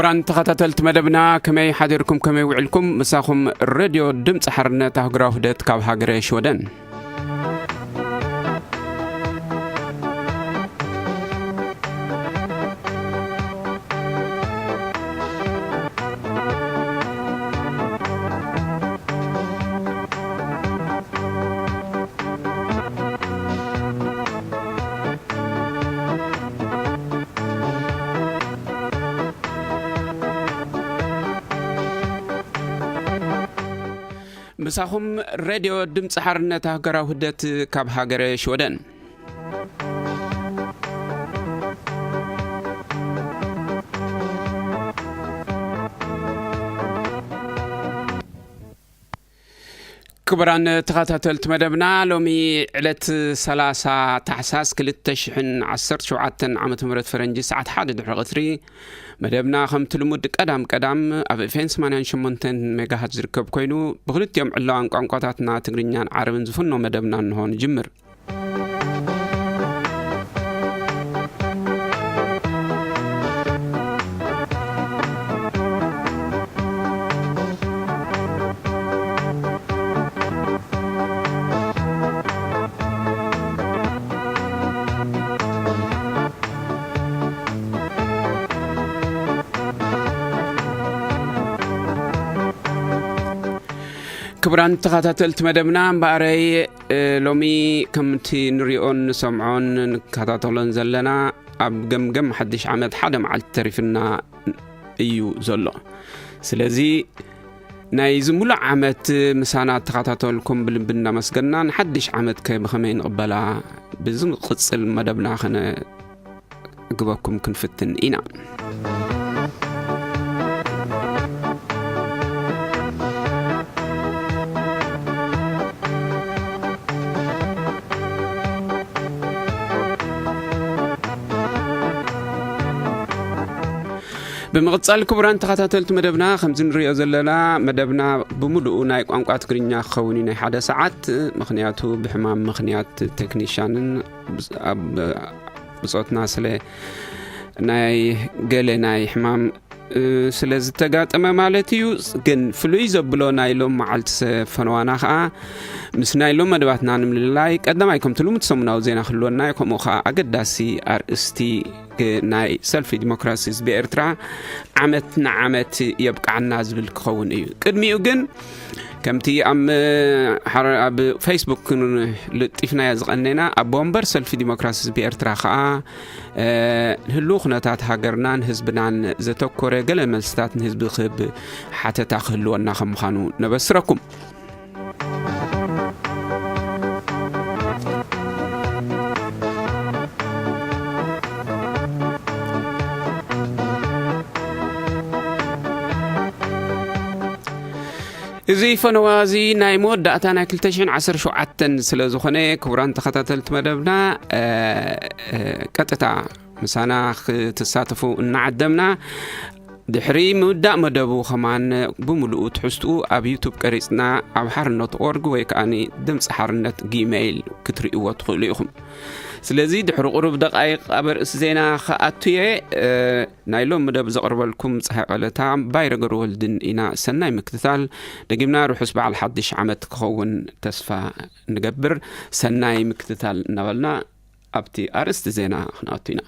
ክቡራን ተኸታተልቲ መደብና፣ ከመይ ሓዲርኩም፣ ከመይ ውዕልኩም? ምሳኹም ሬድዮ ድምፂ ሓርነት ኣህጉራዊ ውህደት ካብ ሃገረ ሽወደን። ምሳኹም ሬድዮ ድምፂ ሓርነት ሃገራዊ ውህደት ካብ ሃገረ ሽወደን። ክቡራን ተኸታተልቲ መደብና፣ ሎሚ ዕለት ሰላሳ ታሕሳስ ክልተ ሽሕን ዓሰርተ ሸውዓተን ዓመተ ምህረት ፈረንጂ፣ ሰዓት ሓደ ድሕሪ ቀትሪ፣ መደብና ከምቲ ልሙድ ቀዳም ቀዳም ኣብ ኤፍኤም ሰማንያን ሸሞንተን ሜጋሃት ዝርከብ ኮይኑ፣ ብክልቲኦም ዕላዋን ቋንቋታትና ትግርኛን ዓረብን ዝፍኖ መደብና እንሆ ንጅምር። ክቡራን ተኸታተልቲ መደብና፣ እምበኣረይ፣ እ፣ ሎሚ ከምቲ ንሪኦን ንሰምዖን ንከታተሎን ዘለና፣ ኣብ ገምገም ሓድሽ ዓመት ሓደ መዓልቲ ተሪፍና እዩ ዘሎ። ስለዚ ናይዚ ሙሉእ ዓመት ምሳና ተኸታተልኩም ብልቢ እናመስገና፣ ንሓድሽ ዓመት ከ ብኸመይ ንቕበላ ብዝቕጽል መደብና ከነግበኩም ክንፍትን ኢና። ብምቕጻል ክቡራን ተኸታተልቲ መደብና፣ ከምዚ ንሪኦ ዘለና መደብና ብምሉኡ ናይ ቋንቋ ትግርኛ ክኸውን እዩ ናይ ሓደ ሰዓት። ምኽንያቱ ብሕማም ምኽንያት ቴክኒሻንን ኣብ ብጾትና ስለ ናይ ገለ ናይ ሕማም፣ እ፣ ስለ ዝተጋጠመ ማለት እዩ። ግን ፍሉይ ዘብሎ ናይ ሎም መዓልቲ ሰ-፣ ፈነዋና ኸኣ ምስ ናይ ሎም መደባትና ንምልላይ ቀዳማይ ከምቲ ልሙድ ሰሙናዊ ዜና ክህልወና እዩ። ከምኡ ኸኣ ኣገዳሲ ኣርእስቲ ግ-፣ ናይ ሰልፊ ዲሞክራሲ ህዝቢ ኤርትራ ዓመት ንዓመት የብቅዓና ዝብል ክኸውን እዩ። ቅድሚኡ ግን ከምቲ ኣብ፣ ሓረ-፣ ኣብ ፌስቡክ ን-፣ ልጢፍናዮ ዝቐነና፣ ኣቦ ወንበር ሰልፊ ዲሞክራሲ ህዝቢ ኤርትራ ኸኣ፣ እ፣ ንህልው ኩነታት ሃገርናን ህዝብናን ዘተኮረ ገለ መልስታት ንህዝቢ ክህብ ሓተታ ክህልወና ከም ምዃኑ ነበስረኩም። እዚ ፈነዋ እዚ ናይ መወዳእታ ናይ ክልተ ሽሕን ዓሰርተ ሸውዓተን ስለ ዝኾነ፣ ክቡራን ተኸታተልቲ መደብና፣ እ፣ እ፣ ቀጥታ ምሳና ክትሳተፉ እናዓደምና፣ ድሕሪ ምውዳእ መደቡ ኸማን ብምሉኡ ትሕዝትኡ ኣብ ዩቱብ ቀሪጽና ኣብ ሓርነት ኦርግ ወይ ከኣ ድምፂ ሓርነት ጊመይል ክትርእይዎ ትኽእሉ ኢኹም። ስለዚ ድሕሪ ቁሩብ ደቃይቕ ኣብ ርእሲ ዜና ክኣቱየ፣ እ፣ ናይ ሎም መደብ ዘቕርበልኩም ፀሃይ ቀለታ ባይረ ገርወልድን ኢና። ሰናይ ምክትታል። ደጊምና ርሑስ በዓል ሓድሽ ዓመት ክኸውን ተስፋ ንገብር። ሰናይ ምክትታል እናበልና ኣብቲ ኣርእስቲ ዜና ክንኣቱ ኢና።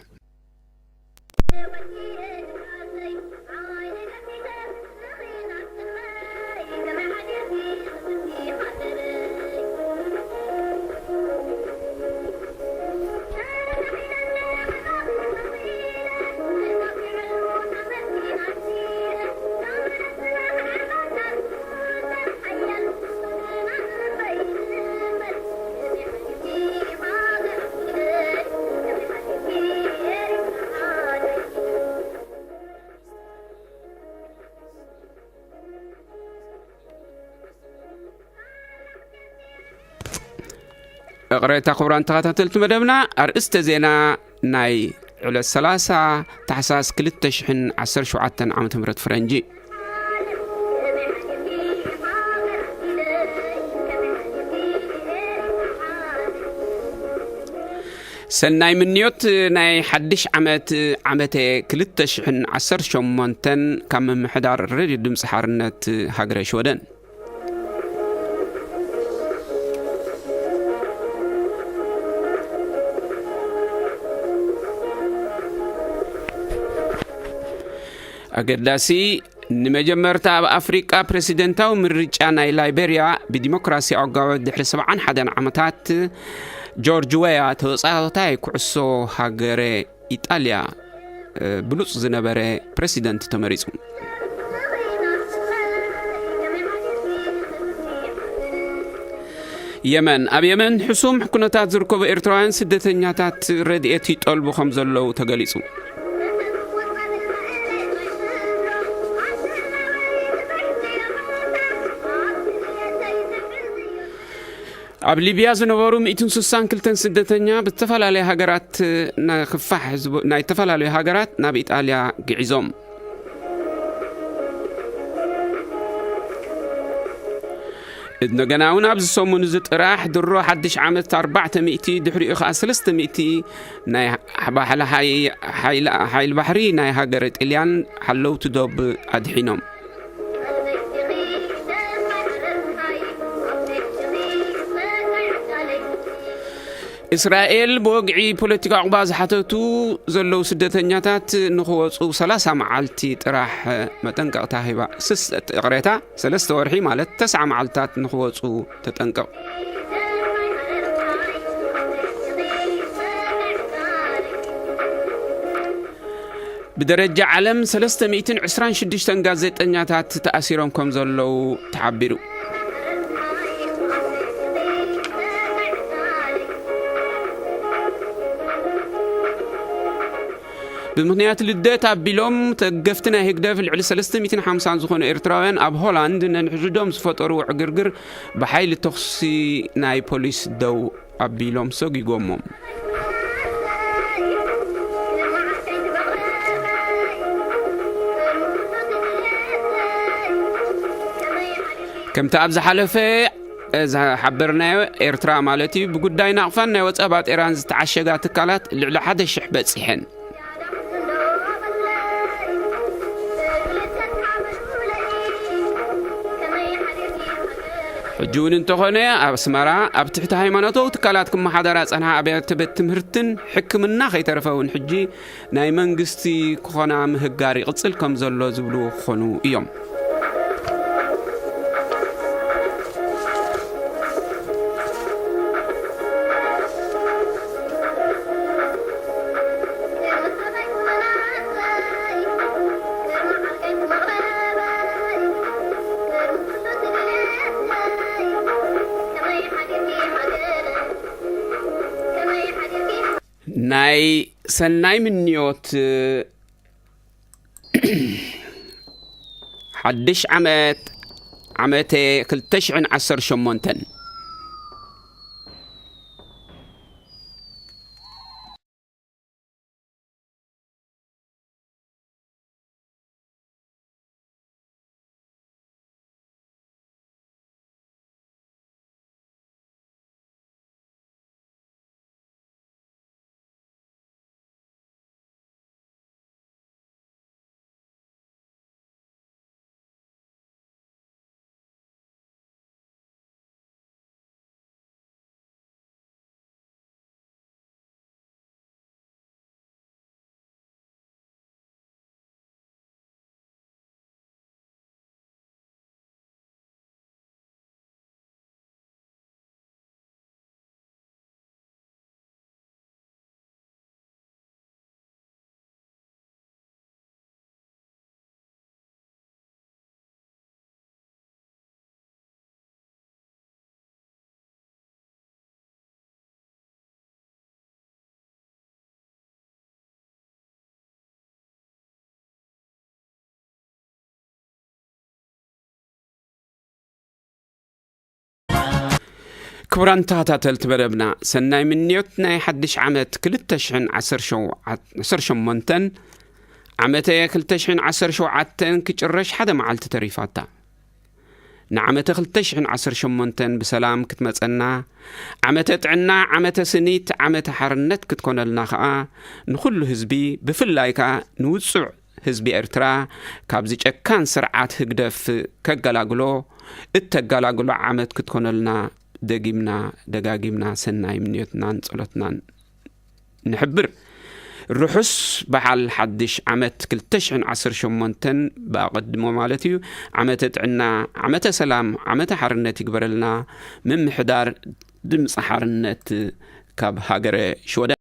ይቕሬታ ክቡራን ተኸታተልቲ መደብና፣ ኣርእስተ ዜና ናይ ዕለት ሰላሳ ታሕሳስ ክልተ ሽሕን ዓሰርተ ሸውዓተን ዓመተ ምህረት ፈረንጂ። ሰናይ ምንዮት ናይ ሓድሽ ዓመት ዓመተ ክልተ ሽሕን ዓሰርተ ሸሞንተን ካብ ምምሕዳር ሬድዮ ድምፂ ሓርነት ሃገረ ሽወደን። ኣገዳሲ፣ ንመጀመርታ ኣብ ኣፍሪቃ ፕረሲደንታዊ ምርጫ ናይ ላይቤርያ ብዲሞክራሲ ኣጓወት ድሕሪ ሰብዓን ሓደን ዓመታት ጆርጅ ዌያ ተወጻታይ ኩዕሶ ሃገረ ኢጣልያ ብሉጽ ዝነበረ ፕረሲደንት ተመሪጹ። የመን፣ ኣብ የመን ሕሱም ኩነታት ዝርከቡ ኤርትራውያን ስደተኛታት ረድኤት ይጠልቡ ከም ዘለዉ ተገሊጹ። ኣብ ሊብያ ዝነበሩ ሚእትን ስሳን ክልተን ስደተኛ ብዝተፈላለየ ሃገራት ናይ ክፋሕ ህዝቡ-፣ ናይ ዝተፈላለዩ ሃገራት ናብ ኢጣልያ ግዒዞም። እንደገና እውን ኣብዚ ሰሙን እዚ ጥራሕ ድሮ ሓድሽ ዓመት ኣርባዕተ ሚእቲ፣ ድሕሪኡ ኸዓ ሰለስተ ሚእቲ ናይ ባሕሊ ሓይ-፣ ሓይሊ፣ ሓይሊ ባሕሪ ናይ ሃገረ ጥልያን ሓለውቲ ዶብ ኣድሒኖም። እስራኤል ብወግዒ ፖለቲካ ዕቑባ ዝሓተቱ ዘለዉ ስደተኛታት ንኽወፁ ሰላሳ መዓልቲ ጥራሕ መጠንቀቕታ ሂባ። ስስ-፣ ይቕሬታ፣ ሰለስተ ወርሒ ማለት ተስዓ መዓልትታት ንኽወፁ ተጠንቀቕ። ብደረጃ ዓለም ሰለስተ ሚእትን ዕስራን ሽዱሽተን ጋዜጠኛታት ተኣሲሮም ከም ዘለዉ ተሓቢሩ። ብምኽንያት ልደት ኣቢሎም ተገፍቲ ናይ ህግደፍ ልዕሊ ሰለስተ ሚእትን ሓምሳን ዝኾኑ ኤርትራውያን ኣብ ሆላንድ ነንሕድሕዶም ዝፈጠርዎ ዕግርግር ብሓይሊ ተኹሲ ናይ ፖሊስ ደው ኣቢሎም ሰጒጎሞም። ከምቲ ኣብ ዝሓለፈ ዝሓበርናዮ፣ ኤርትራ ማለት እዩ፣ ብጉዳይ ናቕፋን ናይ ወጻኢ ባጤራን ዝተዓሸጋ ትካላት ልዕሊ ሓደ ሽሕ በጺሐን። ሕጂ እውን እንተኾነ፣ ኣብ ኣስመራ ኣብ ትሕቲ ሃይማኖታዊ ትካላት ክመሓደራ ጸንሓ ኣብያተ ቤት ትምህርትን ሕክምና ከይተረፈ እውን ሕጂ ናይ መንግስቲ ክኾና ምህጋር ይቕጽል ከም ዘሎ ዝብሉ ክኾኑ እዮም። ናይ ሰናይ ምንዮት ሓድሽ ዓመት፣ ዓመተ ክልተ ሽሕን ዓሰርተ ሸሞንተን። ክቡራን ተኸታተልቲ መደብና፣ ሰናይ ምንዮት ናይ ሓድሽ ዓመት ክልተ ሽሕን ዓሰርተ ሸሞንተን ዓመተ ክልተ ሽሕን ዓሰርተ ሸውዓተን ክጭረሽ ሓደ መዓልቲ ተሪፋታ። ንዓመተ ክልተ ሽሕን ዓሰርተ ሸሞንተን ብሰላም ክትመጸና፣ ዓመተ ጥዕና፣ ዓመተ ስኒት፣ ዓመተ ሓርነት ክትኮነልና ከኣ ንኹሉ ህዝቢ፣ ብፍላይ ከኣ ንውጹዕ ህዝቢ ኤርትራ ካብዚ ጨካን ስርዓት ህግደፍ ከገላግሎ እተገላግሎ ዓመት ክትኮነልና ደጊምና ደጋጊምና ሰናይ ምንዮትናን ጸሎትናን ንሕብር። ርሑስ በዓል ሓድሽ ዓመት ክልተ ሽሕን ዓሰርተ ሸሞንተን ብኣቐድሞ ማለት እዩ። ዓመተ ጥዕና፣ ዓመተ ሰላም፣ ዓመተ ሓርነት ይግበረልና። ምምሕዳር ድምፂ ሓርነት ካብ ሃገረ ሽወደን።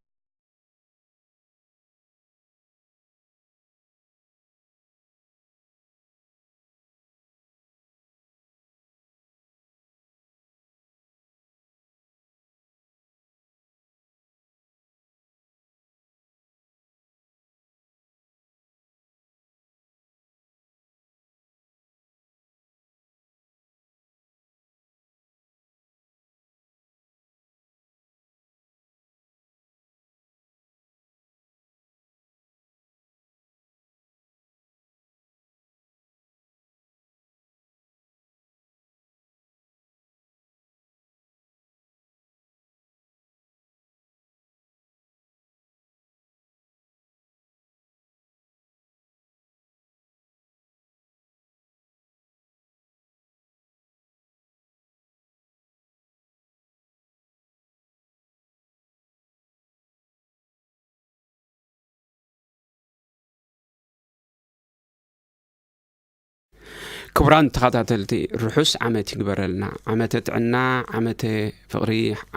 ክቡራን ተኸታተልቲ፣ ርሑስ ዓመት ይግበረልና። ዓመተ ጥዕና፣ ዓመተ ፍቕሪ፣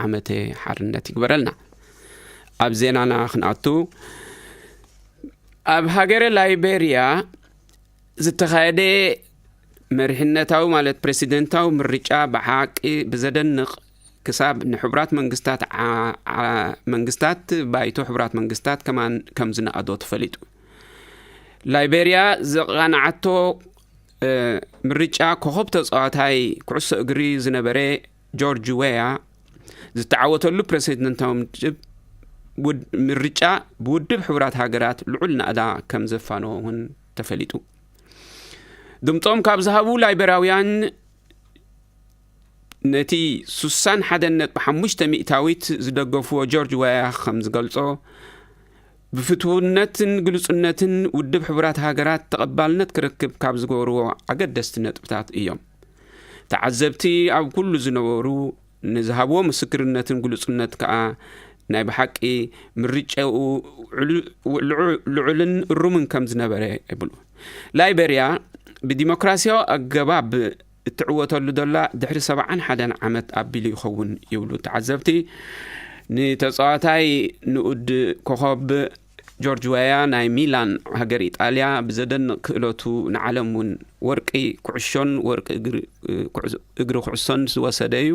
ዓመተ ሓርነት ይግበረልና። ኣብ ዜናና ክንኣቱ፣ ኣብ ሃገረ ላይቤርያ ዝተኻየደ መሪሕነታዊ ማለት ፕሬሲደንታዊ ምርጫ ብሓቂ ብዘደንቕ ክሳብ ንሕቡራት መንግስታት ዓ-፣ ዓ-፣ መንግስታት ባይቶ ሕቡራት መንግስታት ከማን ከም ዝነኣዶ ተፈሊጡ። ላይቤርያ ዘቓንዓቶ፣ እ፣ ምርጫ ኮኸብ ተጻዋታይ ኩዕሶ እግሪ ዝነበረ ጆርጅ ዌያ ዝተዓወተሉ ፕሬሲደንታዊ ምድብ ውድ-፣ ምርጫ ብውድብ ሕቡራት ሃገራት ልዑል ናእዳ ከም ዘፋነዎ እውን ተፈሊጡ። ድምጾም ካብ ዝሃቡ ላይቤርያውያን ነቲ ስሳን ሓደን ነጥቢ ሓሙሽተ ሚእታዊት ዝደገፍዎ ጆርጅ ዌያ ከም ዝገልጾ፣ ብፍትውነትን ግሉጽነትን ውድብ ሕቡራት ሃገራት ተቐባልነት ክረክብ ካብ ዝገበርዎ ኣገደስቲ ነጥብታት እዮም። ተዓዘብቲ ኣብ ኩሉ ዝነበሩ ንዝሃብዎ ምስክርነትን ግሉጽነት ከኣ ናይ ብሓቂ ምርጫኡ ዕሉ-፣ ልዑ-፣ ልዑልን እሩምን ከም ዝነበረ ይብሉ። ላይቤርያ ብዲሞክራሲያዊ ኣገባብ እትዕወተሉ ዘላ ድሕሪ ሰብዓን ሓደን ዓመት ኣቢሉ ይኸውን ይብሉ ተዓዘብቲ። ንተጻዋታይ ንኡድ ኮኸብ ጆርጅ ዌያ ናይ ሚላን ሃገር ኢጣልያ ብዘደንቕ ክእለቱ ንዓለም እውን ወርቂ ኩዕሾን ወርቂ እግሪ፣ ኩዕሶ፣ እግሪ ኩዕሶን ዝወሰደ እዩ።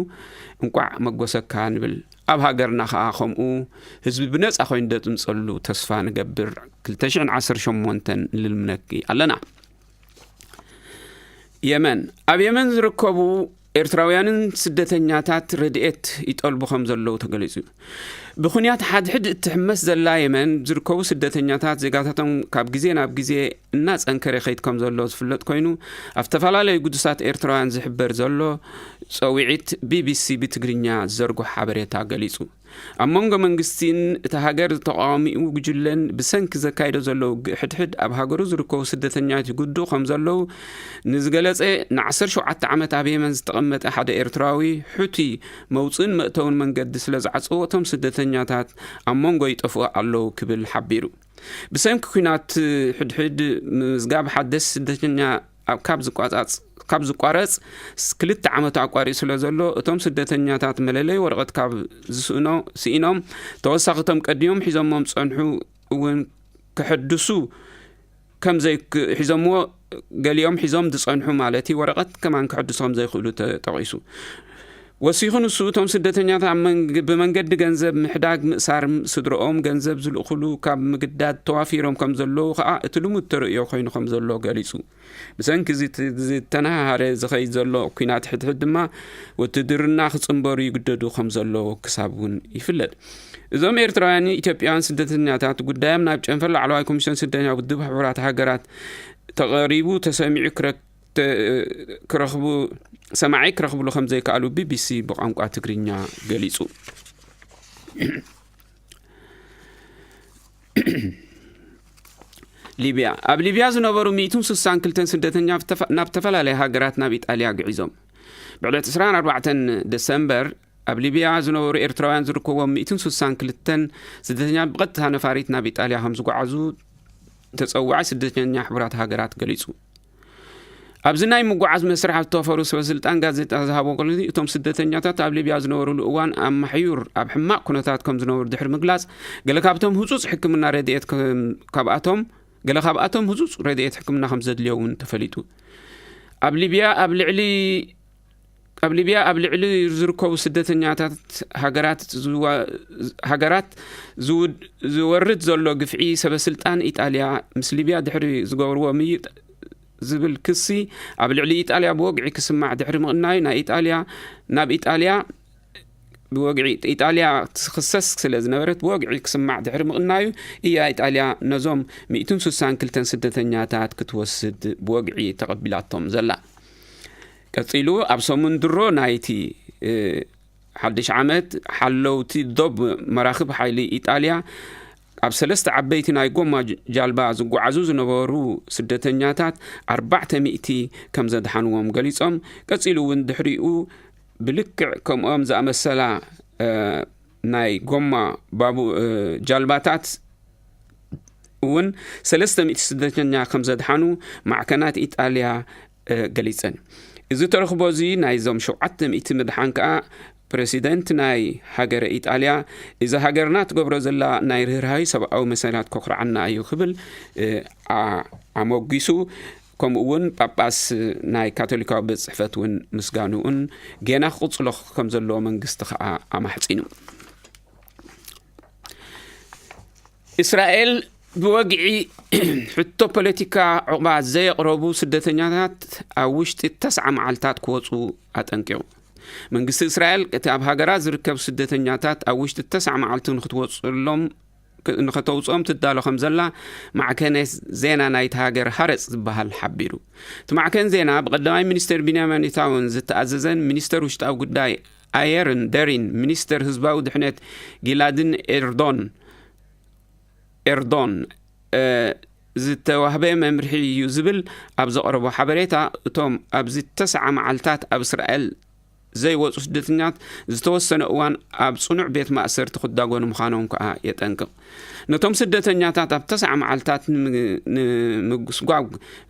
እንቋዕ መጎሰካ ንብል። ኣብ ሃገርና ከኣ ከምኡ ህዝቢ ብነጻ ኮይኑ ደጥምጸሉ ተስፋ ንገብር። ክልተ ሽሕን ዓሰርተ ሸሞንተን ንልምነኪ ኣለና። የመን። ኣብ የመን ዝርከቡ ኤርትራውያንን ስደተኛታት ረድኤት ይጠልቡ ከም ዘለዉ ተገሊጹ። ብኹንያት ሓድሕድ እትሕመስ ዘላ የመን ዝርከቡ ስደተኛታት ዜጋታቶም ካብ ግዜ ናብ ግዜ እናጸንከረ ይኸይድ ከም ዘሎ ዝፍለጥ ኮይኑ፣ ኣብ ዝተፈላለዩ ግዱሳት ኤርትራውያን ዝሕበር ዘሎ ጸዊዒት ቢቢሲ ብትግርኛ ዝዘርጎ ሓበሬታ ገሊጹ። ኣብ መንጎ መንግስቲን እቲ ሃገር ተቃዋሚኡ ጉጅለን ብሰንኪ ዘካይዶ ዘሎ ውግእ ሕድሕድ ኣብ ሃገሩ ዝርከቡ ስደተኛታት ይጉድኡ ከም ዘለዉ ንዝገለጸ፣ ንዓሰርተ ሸውዓተ ዓመት ኣብ የመን ዝተቐመጠ ሓደ ኤርትራዊ፣ ሑቲ መውጽእን መእተውን መንገዲ ስለ ዝዓጸዎ፣ እቶም ስደተኛታት ኣብ መንጎ ይጠፍኡ ኣለዉ ክብል ሓቢሩ። ብሰንኪ ኲናት ሕድሕድ ምዝጋብ ሓደስ ስደተኛ ኣብ፣ ካብ ዝቋጻጽ-፣ ካብ ዝቋረጽ ስ-፣ ክልተ ዓመት ኣቋሪጹ ስለ ዘሎ፣ እቶም ስደተኛታት መለለዪ ወረቐት ካብ ዝስእኖ-፣ ስኢኖም፣ ተወሳኺ እቶም ቀዲሞም ሒዞሞም ዝጸንሑ እውን ከሐድሱ ከም ዘይክ-፣ ሒዞምዎ፣ ገሊኦም ሒዞም ዝጸንሑ ማለት እዩ፣ ወረቐት ከማን ከሐድሱ ከም ዘይክእሉ ተጠቒሱ። ወሲኹ ንሱ፣ እቶም ስደተኛታት ኣብ መንግ-፣ ብመንገዲ ገንዘብ ምሕዳግ፣ ምእሳር፣ ስድረኦም ገንዘብ ዝልእኹሉ ካብ ምግዳድ ተዋፊሮም ከም ዘለዉ ከኣ እቲ ልሙድ ተርእዮ ኮይኑ ከም ዘሎ ገሊጹ። ብሰንኪ እዚ ት-፣ ዝተነሃሃረ ዝኸይድ ዘሎ ኲናት ሕድሕድ ድማ ውትድርና ክጽንበሩ ይግደዱ ከም ዘለዉ ክሳብ እውን ይፍለጥ። እዞም ኤርትራውያን ኢትዮጵያውያን ስደተኛታት ጉዳዮም ናብ ጨንፈር ላዕለዋይ ኮሚሽን ስደተኛ ውድብ ሕቡራት ሃገራት ተቐሪቡ ተሰሚዑ ክረ-፣ ተ-፣ ክረኽቡ ሰማዒ ክረኽብሉ ከም ዘይከኣሉ ቢቢሲ ብቋንቋ ትግርኛ ገሊጹ። ሊብያ። ኣብ ሊብያ ዝነበሩ ሚእትን ስሳን ክልተን ስደተኛ ናብ ተፈላለየ ሃገራት ናብ ኢጣልያ ግዒዞም። ብዕለት ዕስራን ኣርባዕተን ደሰምበር ኣብ ሊብያ ዝነበሩ ኤርትራውያን ዝርከብዎም ሚእትን ስሳን ክልተን ስደተኛ ብቐጥታ ነፋሪት ናብ ኢጣልያ ከም ዝጓዓዙ ተጸዋዒ ስደተኛ ሕቡራት ሃገራት ገሊጹ። ኣብዚ ናይ ምጉዓዝ መስርሕ ኣብ ዝተወፈሩ ሰበ ስልጣን ጋዜጣ ዝሃቦ ገለልቲ፣ እቶም ስደተኛታት ኣብ ሊብያ ዝነበሩሉ እዋን ኣብ ማሕዩር ኣብ ሕማቕ ኩነታት ከም ዝነበሩ ድሕሪ ምግላጽ፣ ገለ ካብቶም ህጹጽ ሕክምና ረድኤት ከም- ካብኣቶም ገለ ካብኣቶም ህጹጽ ረድኤት ሕክምና ከም ዘድልዮ እውን ተፈሊጡ። ኣብ ሊብያ ኣብ ልዕሊ ኣብ ሊብያ ኣብ ልዕሊ ዝርከቡ ስደተኛታት ሃገራት ዝዋ- ሃገራት ዝውድ- ዝወርድ ዘሎ ግፍዒ ሰበ ስልጣን ኢጣልያ ምስ ሊብያ ድሕሪ ዝገብርዎ ምይጥ ዝብል ክሲ ኣብ ልዕሊ ኢጣልያ ብወግዒ ክስማዕ ድሕሪ ምቕናዩ፣ ናይ ኢጣልያ ናብ ኢጣልያ ብወግዒ ኢጣልያ ትኽሰስ ስለ ዝነበረት ብወግዒ ክስማዕ ድሕሪ ምቕናዩ እያ ኢጣልያ ነዞም ሚእትን ስሳን ክልተን ስደተኛታት ክትወስድ ብወግዒ ተቐቢላቶም ዘላ። ቀጺሉ ኣብ ሰሙን ድሮ ናይቲ ሓድሽ ዓመት ሓለውቲ ዶብ መራኽብ ሓይሊ ኢጣልያ ኣብ ሰለስተ ዓበይቲ ናይ ጎማ ጃልባ ዝጓዓዙ ዝነበሩ ስደተኛታት ኣርባዕተ ሚእቲ ከም ዘድሓንዎም ገሊጾም፣ ቀጺሉ እውን ድሕሪኡ ብልክዕ ከምኦም ዝኣመሰላ ናይ ጎማ ባቡ ጃልባታት እውን ሰለስተ ሚእቲ ስደተኛ ከም ዘድሓኑ ማዕከናት ኢጣልያ ገሊጸን። እዚ ተረኽቦ እዚ ናይዞም ሸውዓተ ሚእቲ ምድሓን ከኣ ፕረሲደንት ናይ ሃገረ ኢጣልያ እዚ ሃገርና ትገብሮ ዘላ ናይ ርህራሃዊ ሰብኣዊ መሰላት ኮኽርዓና እዩ ክብል ኣሞጊሱ፣ ከምኡ እውን ጳጳስ ናይ ካቶሊካዊ ቤት ጽሕፈት እውን ምስጋንኡን ጌና ክቕጽሎ ከም ዘለዎ መንግስቲ ከኣ ኣማሕጺኑ። እስራኤል ብወግዒ ሕቶ ፖለቲካ ዕቑባ ዘየቕረቡ ስደተኛታት ኣብ ውሽጢ ተስዓ መዓልታት ክወፁ ኣጠንቂቑ። መንግስቲ እስራኤል እቲ ኣብ ሃገራ ዝርከቡ ስደተኛታት ኣብ ውሽጢ ተስዓ መዓልቲ ንክትወፅሎም ንኸተውፅኦም ትዳሎ ከም ዘላ ማዕከነ ዜና ናይቲ ሃገር ሃረጽ ዝበሃል ሓቢሩ። እቲ ማዕከን ዜና ብቀዳማይ ሚኒስትር ቢንያሚን ኔታንያሁን ዝተኣዘዘን ሚኒስተር ውሽጣዊ ጉዳይ ኣየርን ደሪን ሚኒስተር ህዝባዊ ድሕነት ጊላድን ኤርዶን ኤርዶን ዝተዋህበ መምርሒ እዩ ዝብል ኣብ ዘቕረቦ ሓበሬታ፣ እቶም ኣብዚ ተስዓ መዓልታት ኣብ እስራኤል ዘይወፁ ስደተኛት ዝተወሰነ እዋን ኣብ ፅኑዕ ቤት ማእሰርቲ ክዳጎኑ ምዃኖም ከዓ የጠንቅቕ። ነቶም ስደተኛታት ኣብ ተስዓ መዓልታት ንምስጓግ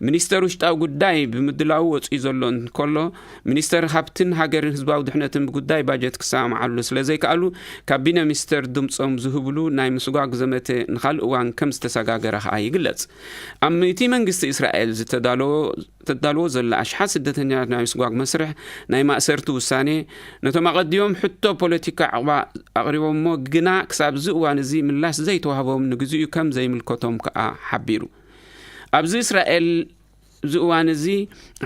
ሚኒስተር ውሽጣዊ ጉዳይ ብምድላው ወፂኡ ዘሎ እንከሎ፣ ሚኒስተር ሃብትን ሃገርን ህዝባዊ ድሕነትን ብጉዳይ ባጀት ክሰማምዓሉ ስለ ዘይከኣሉ፣ ካቢነ ሚኒስተር ድምፆም ዝህብሉ ናይ ምስጓግ ዘመተ ንኻልእ እዋን ከም ዝተሰጋገረ ከዓ ይግለፅ። ኣብ ምእቲ መንግስቲ እስራኤል ዝተዳለዎ ዘላ ኣሽሓት ስደተኛታት ናይ ምስጓግ መስርሕ ናይ ማእሰርቲ ውሳኔ ነቶም ኣቐዲሞም ሕቶ ፖለቲካ ዕቑባ ኣቕሪቦሞ ግና ክሳብ እዚ እዋን እዚ ምላሽ ዘይተዋህቦም ንግዚኡ ከም ዘይምልከቶም ከዓ ሓቢሩ። ኣብዚ እስራኤል እዚ እዋን እዚ